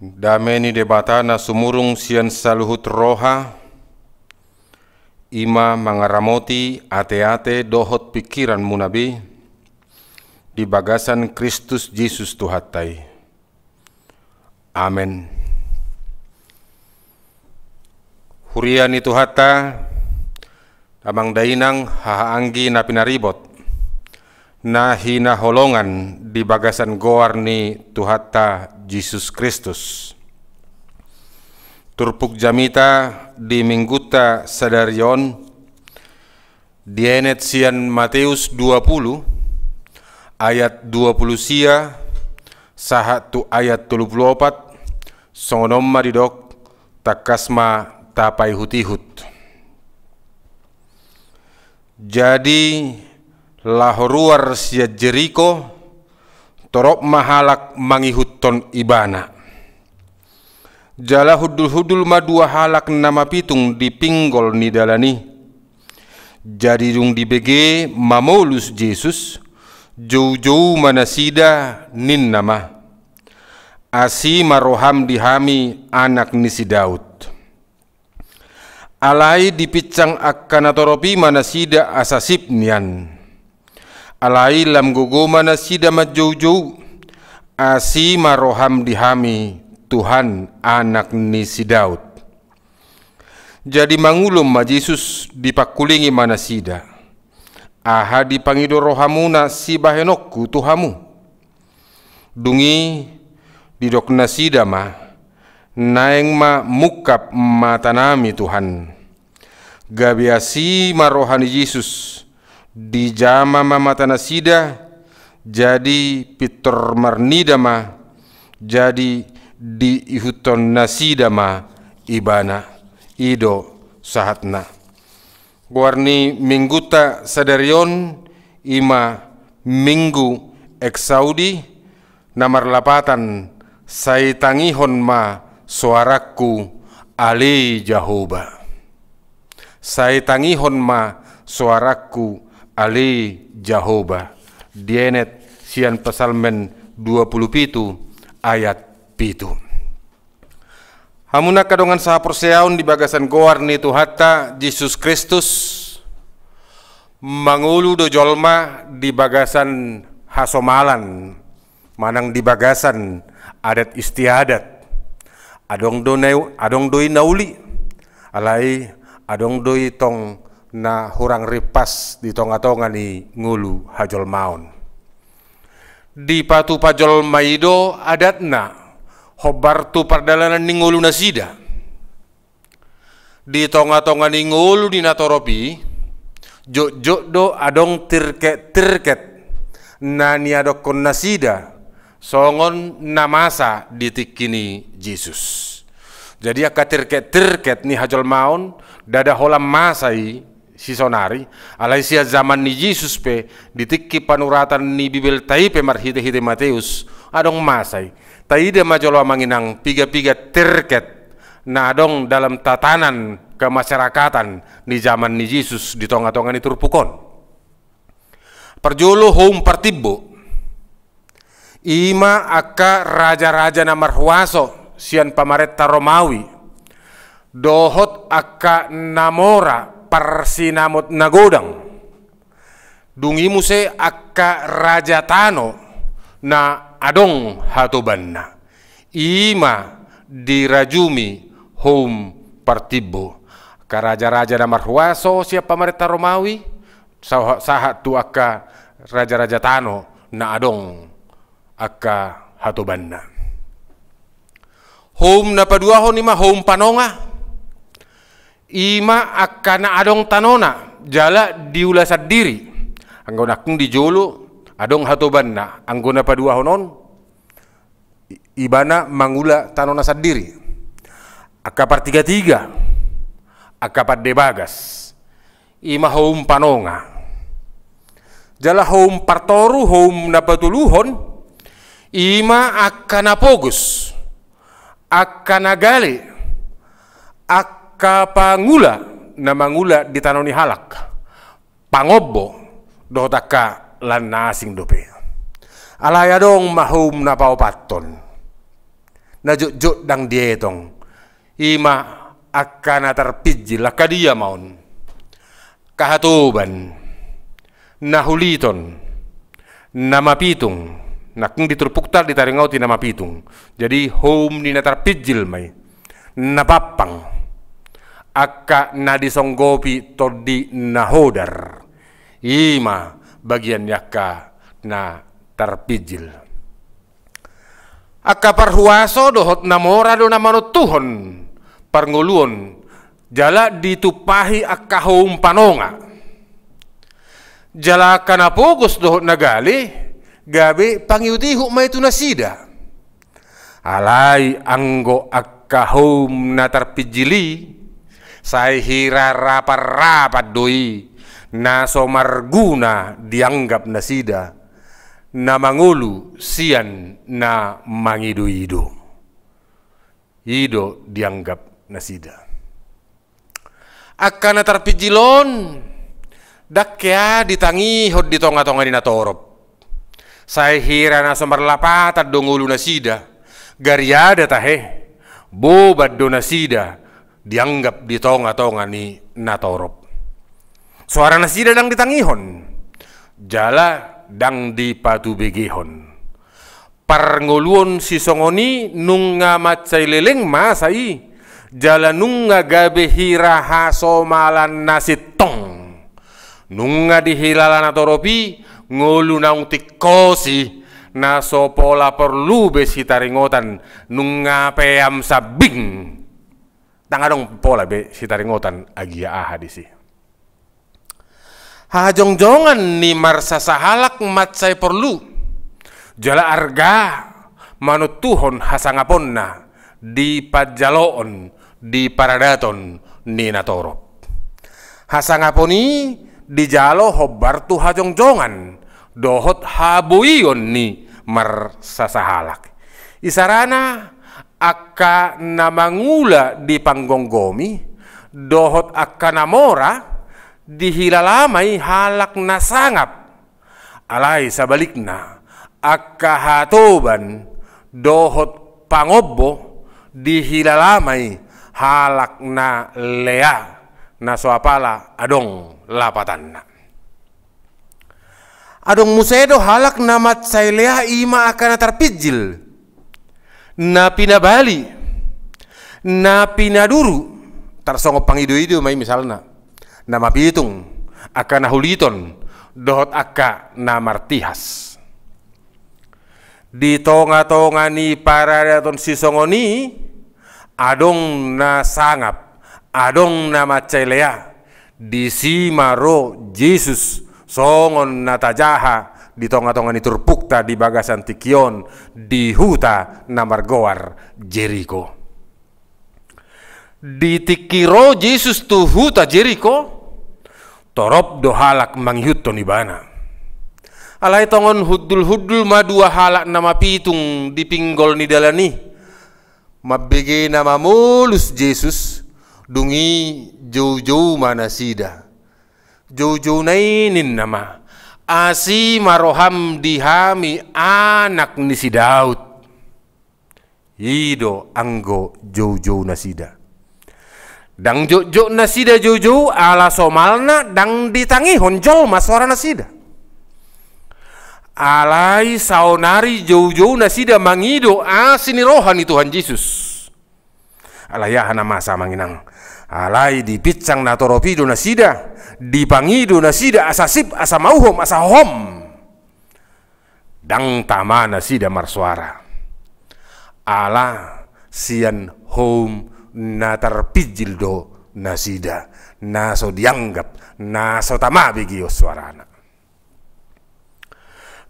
Dame ni Debata na sumurung sian saluhut roha, i ma mangaramoti ateate dohot pingkiranmuna be di bagasan Kristus Jesus Tuhanta i. Amen. Huria ni Tuhanta, amang dainang, hahaanggi na pinaribot, na hinaholongan di bagasan goar ni Tuhanta Jesus Kristus. Turpuk jamita di minggunta sadari on, dienet sian Mateus dua pulu, ayat dua pulu sia, sahat tu ayat tolu pulu opat, songon on ma didok, tangkas ma tapaihut-ihut. Jadi, laho ruar sian Jeriko, torop ma halak mangihuthon ibana. Jala hundul-hundul ma dua halak na mapitung di pinggol ni dalan i. Jadi dung dibege mamolus Jesus, jou-jou ma nasida, ninna ma: Asi ma roham di hami, anak ni si Daud. Alai dipinsang angka natorop i ma nasida asa sip nian. Alai lam gogo ma nasida manjou-jou: Asi ma roham di hami, Tuhan, anak ni si Daud. Jadi mangulon ma Jesus, dipangkulingi ma nasida: Aha dipangido rohamuna sibahenonku tu hamu? Dung i didok nasida ma: Naeng ma mungkap matanami, Tuhan. Gabe asi ma roha ni Jesus, dijama ma mata nasida, jadi pintor marnida ma, jadi diihuthon nasida ma ibana. I do sahatna. Goar ni minggunta sadari on i ma Minggu Exaudi, na marlapatan: Sai tangihon ma soarangku, ale Jahowa. Sai tangihon ma soarangku, ale Jahowa. Dienet sian Psalmen dua pulu pitu ayat pitu. Hamu angka dongan sahaporseaon di bagasan goar ni Tuhanta Jesus Kristus, mangolu do jolma di bagasan hasomalan, manang di bagasan adat istiadat. Adong do na, adong do i na uli, alai adong do i tong na hurang rimpas di tonga-tonga ni ngolu hajolmaon. Dipatupa jolma i do adatna, hombar tu pardalanan ni ngolu nasida. Di tonga-tonga ni ngolu ni natorop i, jotjot do adong tirket-tirket na niadophon nasida, songon na masa di tingki ni Jesus. Jadi angka tirket-tirket ni hajolmaon, ndada holan masa i, sisonari, alai sian zaman ni Jesus pe, di tingki panuratan ni Bibelta i pe marhite-hite Mateus, adong masa i. Taida ma jolo amang inang piga-piga tirket na adong dalam tatanan kemasyarakatan ni zaman ni Jesus di tonga-tonga ni turpuk on. Parjolo houm partimbo. I ma angka raja-raja na marhuaso sian pamarenta Romawi, dohot angka na mora parsinamot na godang. Dung i muse angka raja tano na adong hatobanna. I ma dirajumi houm partimbo. Angka raja-raja na marhuaso sian pamarenta Romawi, saha-, sahat tu angka raja-raja tano na adong angka hatobanna. Houm na paduahon i ma houm panonga. I ma angka na adong tanona, jala diula sandiri. Anggo nangkin di jolo, adong hatobanna, anggo na paduahon on, i-, ibana mangula tanona sandiri. Angka partiga-tiga, angka pande bagas. I ma houm panonga. Jala houm partoru, houm na patoluhon, i ma angka na pogos, angka na gale, angka pangula, na mangula di tano ni halak. Pangombo, dohot angka lan na asing dope. Alai adong ma houm na paopathon. Na jotjot ndang dietong. I ma angka na tarpinjil, angka dia ma on. Angka hatoban, na huliton, na mapitung, nangkin di turpukta ditaringot i na mapitung. Jadi houm ni na tarpinjil ma i, na pampang, angka na disonggopi tondi na hodar, i ma bagian ni angka na tarpinjil. Angka parhuaso dohot na mora do na manontuhon parngoluon, jala ditumpahi angka houm panonga. Jala angka na pogos dohot na gale, gabe pangihut-ihut ma i tu nasida. Alai anggo angka houm na tarpinjil i, sai hira rapat-rapat do i, na so marguna dianggap nasida, na mangolu sian na mangido-ido. I do dianggap nasida. Angka na tarpinjil on, ndang hea ditangihon di tonga-tonga ni natorop. Sai hira na so marlapatan do ngolu nasida, gariada tahe, boban do nasida dianggap di tonga-tonga ni natorop. Soara nasida ndang ditangihon, jala ndang dipatubegehon. Parngoluon sisongon i nunga mansai leleng masa i, jala nunga gabe hira hasomalan na sintong. Nunga dihilala natorop i ngolu naung tingkos i, na so pola porlu be sitaringotan, nunga peam sambing. Ndang adong pola be sitaringotan agia aha disi. Hajongjongan ni marsasahalak mansai porlu, jala arga manontuhon hasangaponna di panjaloon, di paradaton ni natorop. Hasangapon i dijalo hombar tu hajongjongan dohot haboion ni marsasahalak. Isarana angka na mangula dipanggomgomi, dohot angka na mora dihilala ma i halak na sangap. Alai sabalikna, angka hatoban dohot pangombo dihilala ma i halak na lea, na so apala adong lapatanna. Adong muse do halak na mansai lea, i ma angka na tarpinjil, na pinabali, na pinaduru, tarsongon pangido-ido ma i misalna, na mapitung, angka na huliton, dohot angka na martihas. Di tonga-tonga ni paradaton sisongon i, adong na sangap, adong na mansai lea, disi ma ro Jesus songon na tajaha di tonga-tonga ni turpukta di bagasan tingki on, di huta na margoar Jeriko. Di tingki ro Jesus tu huta Jeriko, torop do halak mangihuthon ibana. Alai tongon hundul-hundul ma dua halak na mapitung di pinggol ni dalan i. Mambege na mamolus Jesus, dung i joujou ma nasida. Joujouna i ninna ma, "Asi ma roham di hami, anak ni si Daud." I do anggo joujou nasida. Ndang jotjot nasida joujou, ala somalna ndang ditangihon jolma soara nasida. Alai saonari joujou nasida mangido asi ni roha ni Tuhan Jesus. Alai aha na masa, amang inang? Alai dipinsang natorop i do nasida, dipangido nasida asa sip, asa mauhom, asa hohom. Ndang tama nasida marsoara. Ala sian houm na tarpinjil do nasida, na so dianggap, na so tama begeon soarana.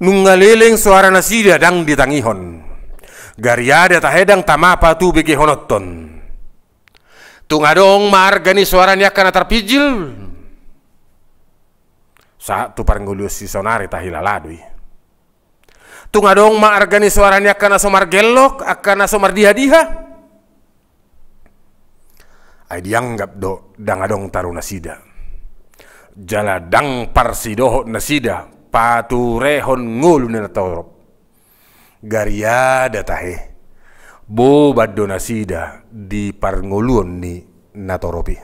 Nunga leleng soara nasida ndang ditangihon. Gariada tahe ndang tama patubegehononhon. Tung adong ma arga ni soara ni angka na tarpinjil? Sahat tu parngoluon sisonari tahilala do i. Tung adong ma arga ni soara ni angka na so margellok, angka na so mardihadiha? Ai dianggap do ndang adong taru nasida. Jala ndang parsidohot nasida paturehon ngolu ni natorop. Gariada tahe, boban do nasida di parngoluon ni natorop i.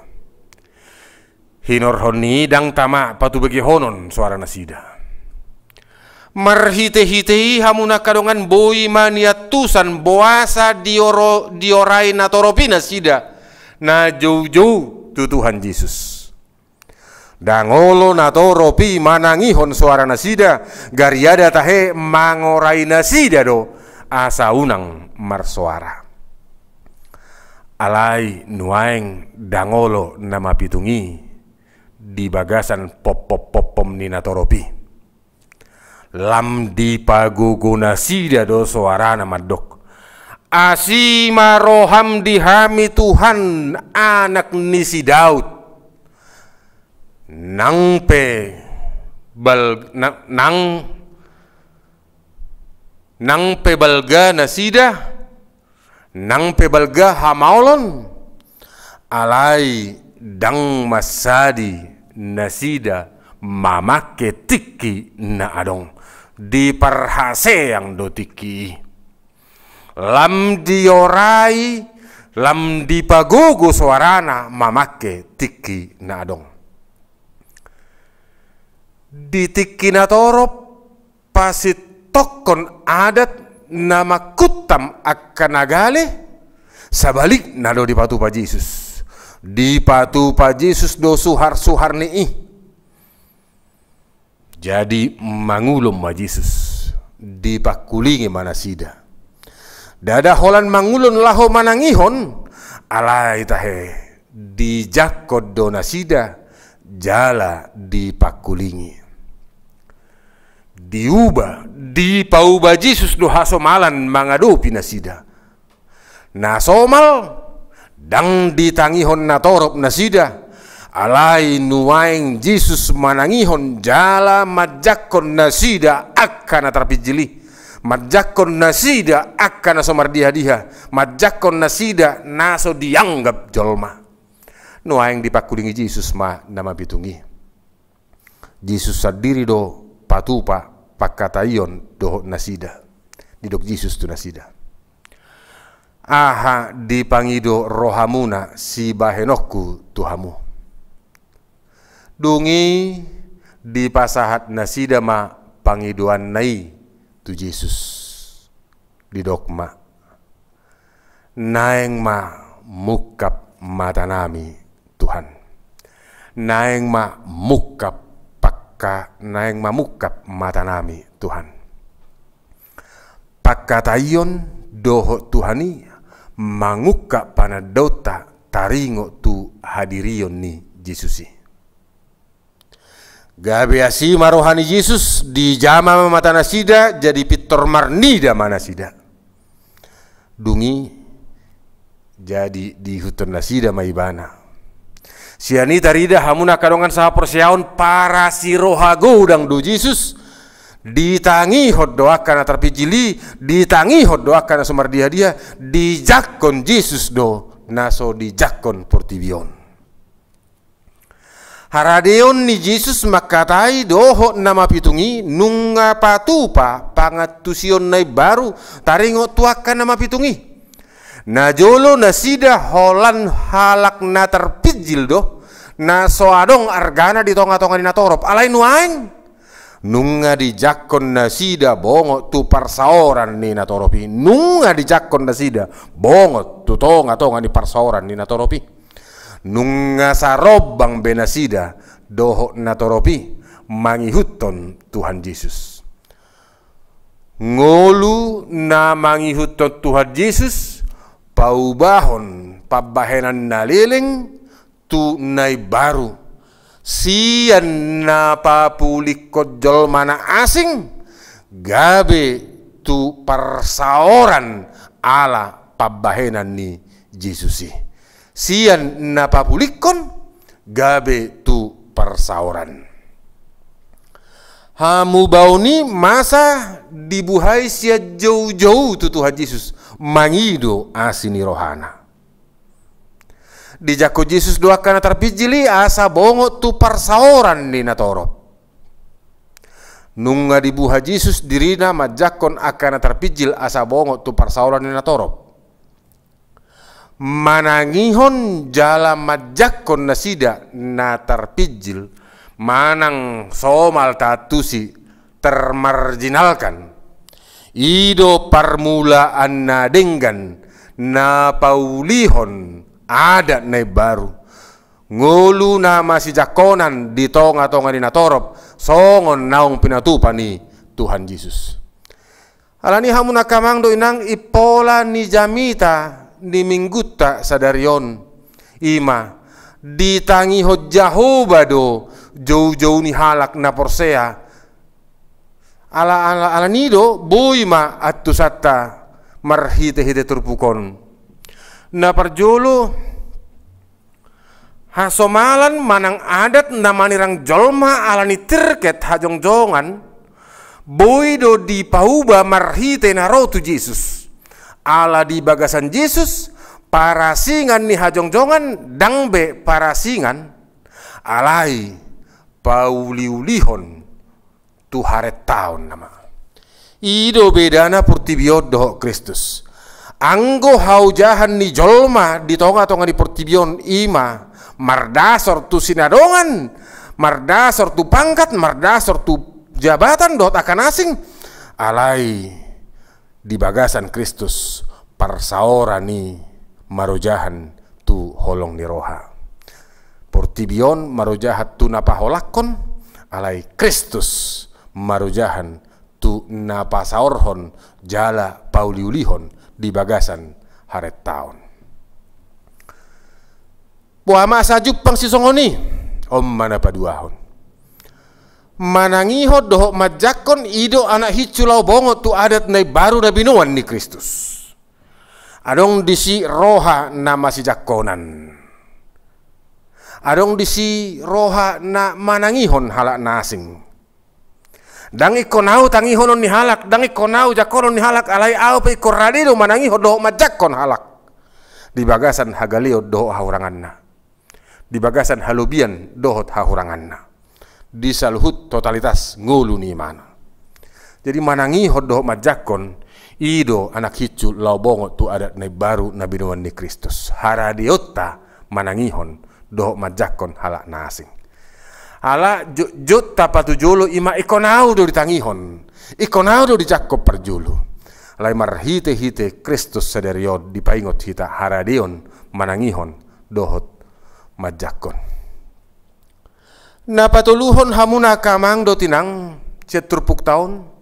Tinorhon ni i ndang tama patubegehonon soara nasida. Marhite-hite i hamu na angka dongan boi ma niantusan boasa dioro-, diorai natorop i nasida na joujou tu Tuhan Jesus. Ndang olo natorop i manangihon soara nasida, gariada tahe mangorai nasida do asa unang marsoara. Alai nuaeng ndang olo na mapitung i di bagasan pompom-pompom ni natorop i. Lam dipagogo nasida do soarana mandok: Asi ma roham di hami Tuhan, anak ni si Daud. Nang pe bal-, na-, nang, nang pe balga nasida, nang pe balga hamaolon, alai ndang mansadi nasida mamangke tingki na adong. Diparhaseang do tingki i. Lam diorai, lam dipagogo soarana mamangke tingki na adong. Di tingki natorop, pasintongkon adat na mangkuntam angka na gale, sabalikna do dipatupa Jesus. Dipatupa Jesus do suhar-suhar ni i. Jadi mangulon ma Jesus, dipangkulingi ma nasida. Ndada holan mangulon laho manangihon, alai tahe dijangkon do nasida, jala dipangkulingi. Diuba, dipauba Jesus do hasomalan mangadopi nasida. Na somal, ndang ditangihon natorop nasida, alai nuaeng Jesus manangihon jala manjangkon nasida angka na tarpinjil i, manjangkon nasida angka na so mardiha-diha, manjangkon nasida na so dianggap jolma. Nuaeng dipangkulingi Jesus ma na mapitung i. Jesus sandiri do patupa pangkataion dohot nasida. Didok Jesus tu nasida: Aha dipangido rohamuna sibahenonku tu hamu? Dung i dipasahat nasida ma pangidoanna i tu Jesus. Didok ma: Naeng ma mungkap matanami, Tuhan. Naeng ma mungkap pangka-, naeng ma mungkap matanami, Tuhan. Pangkataion dohot Tuhan i mangungkap panandaonta taringot tu hadirion ni Jesus i. Gabe asi ma roha ni Jesus, dijama ma mata nasida, jadi pintor marnida ma nasida. Dung i jadi diihuthon nasida ma Ibana. Sian i tarida hamu na angka dongan sahaporseaon, parasiroha godang do Jesus, ditangihon do angka na tarpinjil i, ditangihon do angka na so mardiha-diha, dijangkon Jesus do na so dijangkon portibi on. Haradeon ni Jesus mangkatai dohot na mapitung i nunga patupa pangantusion na imbaru taringot tu angka na mapitung i. Najolo nasida holan halak na tarpinjil do, na so adong argana di tonga-tonga ni natorop. Alai nuaeng nunga dijangkon nasida bongot tu parsaoran ni natorop i. Nunga dijangkon nasida bongot tu tonga-tonga ni parsaoran ni natorop i. Nunga sarombang be nasida dohot natorop i mangihuthon Tuhan Jesus. Ngolu na mangihuthon Tuhan Jesus, paubahon pambahenan na leleng tu na imbaru, sian na papulingkon jolma na asing gabe tu parsaoran ala pambahenan ni Jesus i. Sian na papulingkon gabe tu parsaoran. Hamubaon i masa dibuhai sian joujou tu Tuhan Jesus, mangido asi ni rohana. Dijangkon Jesus do angka na tarpinjil i asa bongot tu parsaoran ni natorop. Nunga dibuha Jesus dirina manjangkon angka na tarpinjil asa bongot tu parsaoran ni natorop. manangihon jala manjangkon nasida na tarpinjil, manang somal taantusi, termarginalkan. I do parmulaan na denggan na paulihon adat na imbaru, ngolu na masijangkonan di tonga-tonga ni natorop, songon naung pinatupa ni Tuhan Jesus. Alani i hamu angka amang dohot inang, impola ni jamita ni minggunta sadari on, i ma, ditangihon Jahowa do joujou ni halak na porsea. Ala, ala, alani i do boi ma antusanta marhite-hite turpuk on. Na parjolo, hasomalan manang adat na manirang jolma alani tirket hajongjongan, boi do dipauba marhite na ro tu Jesus. Ala di bagasan Jesus, parasingan ni hajongjongan ndang be parasingan, alai pauliulihon tu harentaon nama. I do bedana portibi on dohot Kristus. Anggo haojahan ni jolma di tonga-tonga ni portibi on, i ma mardasor tu sinadongan, mardasor tu pangkat, mardasor tu jabatan dohot angka na asing, alai di bagasan Kristus parsaoran i marojahan tu holong ni roha. Portibi on marojahan tu na paholangkon, alai Kristus marojahan tu na pasaorhon jala pauliulihon di bagasan harentaon. Boha ma asa jumpang sisongon i? On ma na paduahon. Manangihon dohot manjangkon i do anak hinsu laho bongot tu adat na imbaru na binoan ni Kristus. Adong disi roha na masijangkonan. Adong disi roha na manangihon halak na asing. Ndang ingkon ahu tangihonon ni halak, ndang ingkon ahu jangkonon ni halak, alai ahu pe ingkon rade do manangihon dohot manjangkon halak di bagasan hagaleon dohot hahuranganna, di bagasan halobian dohot hahuranganna, di saluhut totalitas ngolu ni imana. Jadi manangihon dohot manjangkon, i do anak hinsu laho bongot tu adat na imbaru na binoan ni Kristus. Haradeonta manangihon dohot manjangkon halak na asing. Ala jotjot tapatujolo i ma ingkon ahu do ditangihon, ingkon ahu do dijangkon parjolo. Alai marhite-hite Kristus sadari on dipaingot hita haradeon manangihon dohot manjangkon. Na patoluhon hamu angka amang dohot inang, sian turpukta on,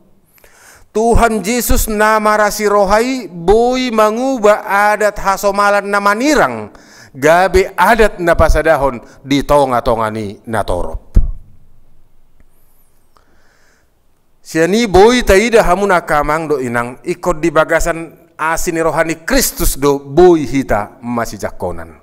Tuhan Jesus na marasi roha i boi manguba adat hasomalan na manirang gabe adat na pasadahon di tonga-tonga ni natorop. Sian i boi taida hamu angka amang dohot inang, ingkon di bagasan asi ni roha ni Kristus do boi hita masijangkonan.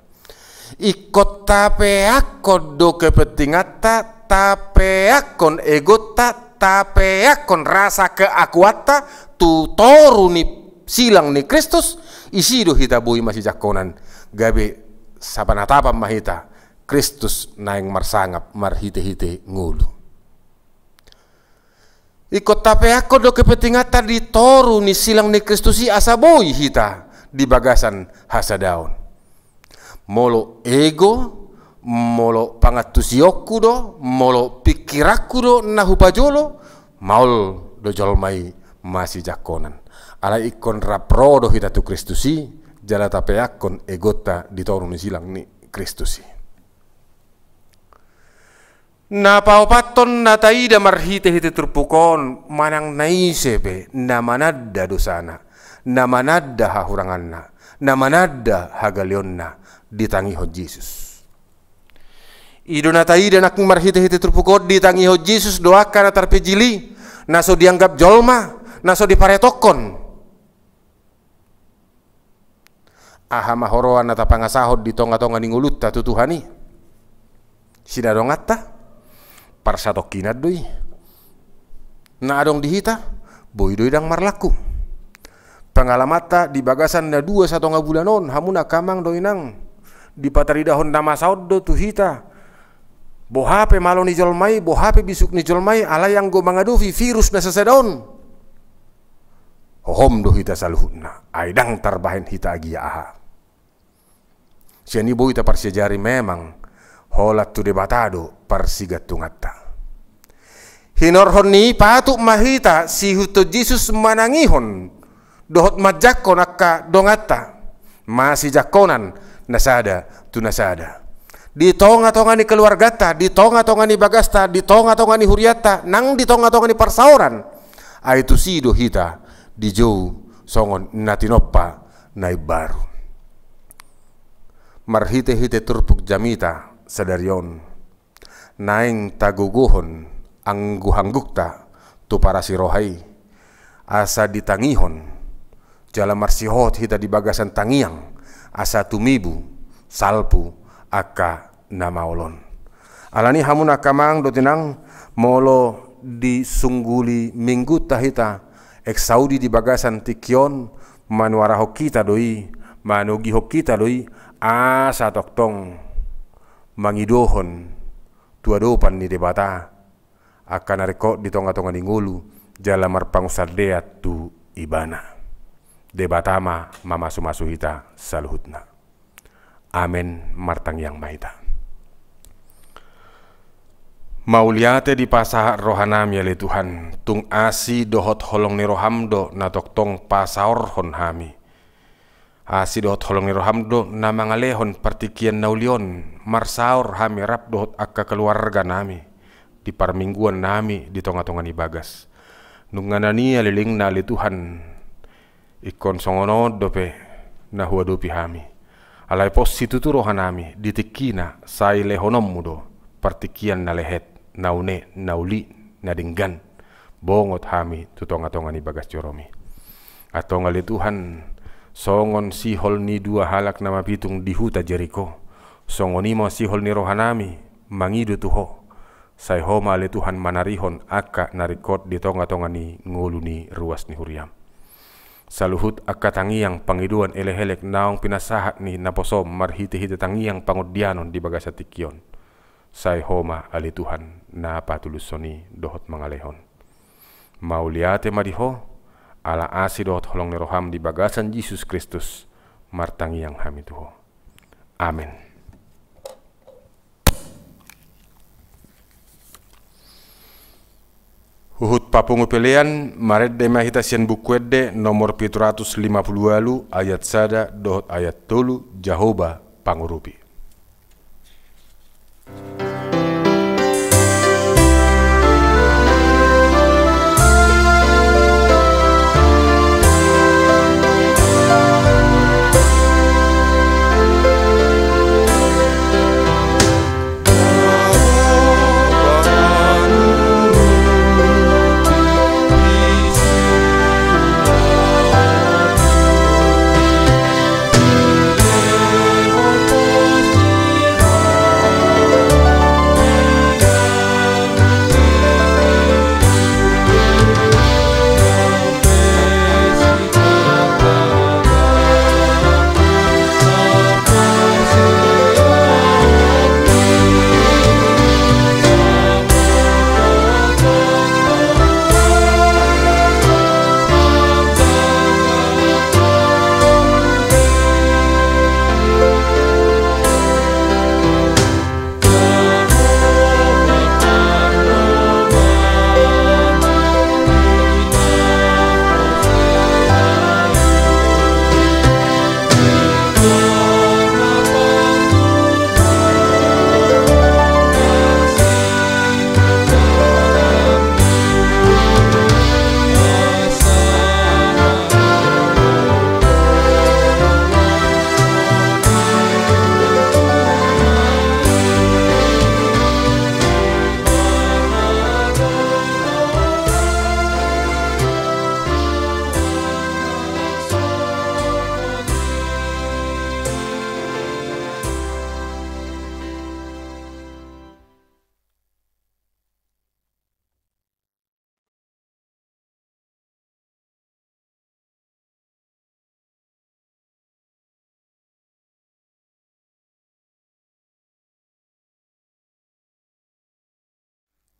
Ingkon tapeakkon do kepentinganta, tapeakkon egonta, tapeakkon rasa keakuanta tu toru ni silang ni Kristus, disi do hita boi masijangkonan, gabe sapanatapan ma hita Kristus naeng marsangap marhite-hite ngolu. Ingkon tapeakkon do kepentinganta di toru ni silang ni Kristus i asa boi hita di bagasan hasadaon. Molo ego, molo pangantusionku do, molo pingkiranku do na hupajolo, maol do jolma i masijangkonan. Alai ingkon rap ro do hita tu Kristus i, jala tapeakkon egonta di toru ni silang ni Kristus i. Na paopathon na taida marhite-hite turpuk on, manang na ise pe na mananda dosana, na mananda hahuranganna, na mananda hagaleonna, ditangihon Jesus. I do na taida nangkin marhite-hite turpuk on, ditangihon Jesus do angka na tarpinjil i, na so dianggap jolma, na so diparetokkon. Aha ma huroha na tapangasahon di tonga-tonga ni ngolunta tu Tuhan i? Sinadonganta, parsatongkinan do i. Na adong di hita, boi do i ndang marlaku. Pengalamanta di bagasan na dua satonga bulan on, hamu angka amang dohot inang, dipataridahon na masa on do tu hita. Boha pe malo ni jolma i, boha pe bisuk ni jolma i, alai anggo mangadopi virus na sasada on, hohom do hita saluhutna, ai ndang tarbahen hita agia aha. Sian i boi taparsiajari memang holan tu Debata do parsigantunganta. Hinorhon ni i patut ma hita siihuthon Jesus manangihon dohot manjangkon angka donganta, masijangkonan na sada tu na sada. Di tonga-tonga ni keluarganta, di tonga-tonga ni bagasta, di tonga-tonga ni hurianta, nang di tonga-tonga ni parsaoran. Ai tusi do hita dijou songon na tinompa na imbaru. Marhite-hite turpuk jamita sadari on, naeng tagogohon angguh-anggukta tu parasi roha i, asa ditangihon jala marsihot hita di bagasan tangiang, asa tumibu salpu angka na maol on. Alani i hamu na angka amang dohot inang, molo disungguli minggunta hita, eksaudi di bagasan tingki on, manuarahon hita do i, manogihon hita do i, asa tongtong mangidohon tu adopan ni Debata angka na ringkot di tonga-tonga ni ngolu, jala marpangunsandean tu Ibana. Debata ma mamasu-masu hita saluhutna. Amen. Martangiang ma hita. Mauliate dipasahat rohanami ale Tuhan, tung asi dohot holong ni roham do na tongtong pasaorhon hami. Asi dohot holong ni roham do na mangalehon partingkian na uli on, marsaor hami rap dohot angka keluarganami di parmingguannami di tonga-tonga ni bagas. Nunga na nialilingna ale Tuhan, ingkon songon on dope na huadopi hami. Alai pos situtu rohanami di tingkina sai lehononmu do partingkian na lehet, na une, na uli, na denggan. Bongot hami tu tonga-tonga ni bagas joromi. Antong ale Tuhan, songon sihol ni dua halak na mapitung di huta Jeriko, songon i ma sihol ni rohanami mangido tu Ho. Sai Ho ma ale Tuhan manarihon angka na ringkot di tonga-tonga ni ngolu ni ruas ni huriam. Saluhut angka tangiang pangidoan elek-elek naung pinasahat ni naposom marhite-hite tangiang pangondianon di bagasan tingki on. Sai Ho ma ale Tuhan na patulushon i dohot mangalehon. Mauliate ma di Ho, ala asi dohot holong ni roham di bagasan Jesus Kristus, martangiang hami tu Ho. Amen. Huhut papungu pelean, marende ma hita sian Buku Ende nomor pitu ratus lima pulu ualu, ayat sada dohot ayat tolu, Jahowa pangurupi.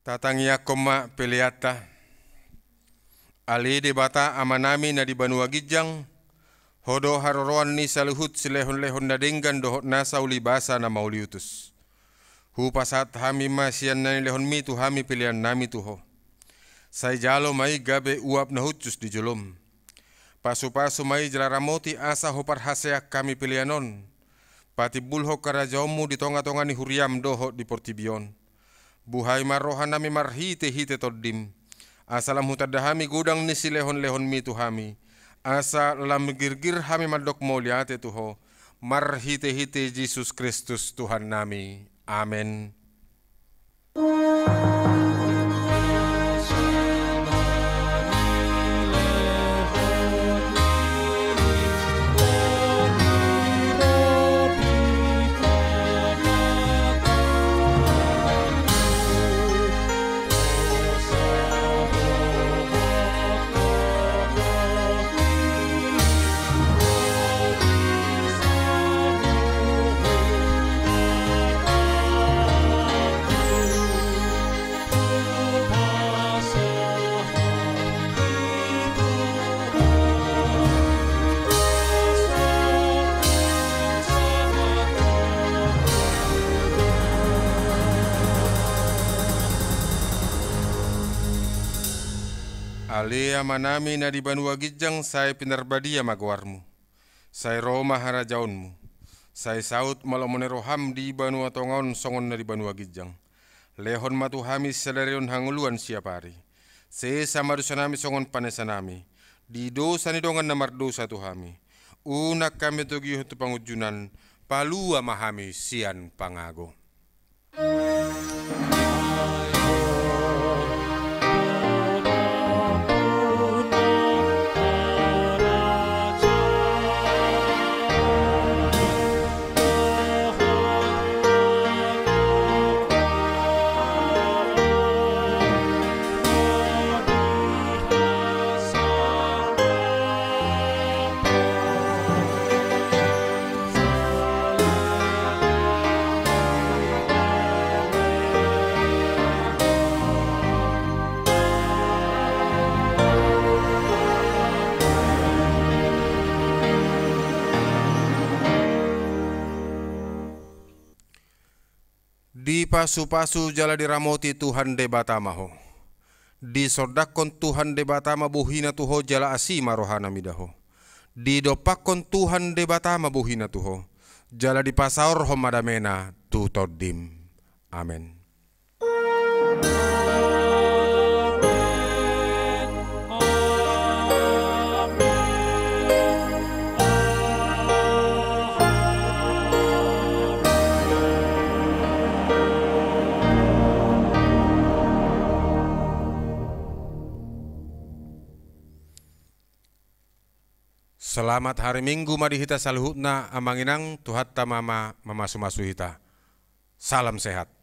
Tatangiangkon ma peleanta. Ale Debata Amanami na di banua ginjang, Ho do haroroan ni saluhut silehonlehon na denggan dohot nasa ulibasa na mauliutus. Hupasahat hami ma sian na nilehonmi tu hami peleannami tu Ho. Sai jalo ma i gabe uap na hushus di jolom. Pasupasu ma i jala ramoti asa huparhaseang hami pelean on. Patimbulhon harajaonmu di tongatonga ni huriam dohot di portibi on. Buhai ma rohanami marhitehite Tondim, asa lam hutanda hami godang ni silehonlehonmi tu hami, asa lam girgir hami mandok mauliate tu Ho, marhitehite Jesus Kristus Tuhannami. Amen. Ale Amanami na di banua ginjang, sai pinarbadia ma goarmu. Sai ro ma harajaonmu. Sai saut ma lomo ni roham di banua tonga on songon na di banua ginjang. Lehon ma tu hami sadari on hangoluan siapari. Sesa ma dosanami songon panesanami di dosa ni dongan na mardosa tu hami. Unang hami togihon tu pangunjunan, palua ma hami sian pangago. Dipasupasu jala diramoti Tuhan Debata ma ho. Disondangkon Tuhan Debata ma bohina tu ho jala asi ma rohana mida ho. Didompakkon Tuhan Debata ma bohina tu ho, jala dipasaorhon ma damena tu tondim. Amen. Selamat hari Minggu ma di hita saluhutna, Amang Inang, Tuhanta ma mamasumasu hita. Salam sehat.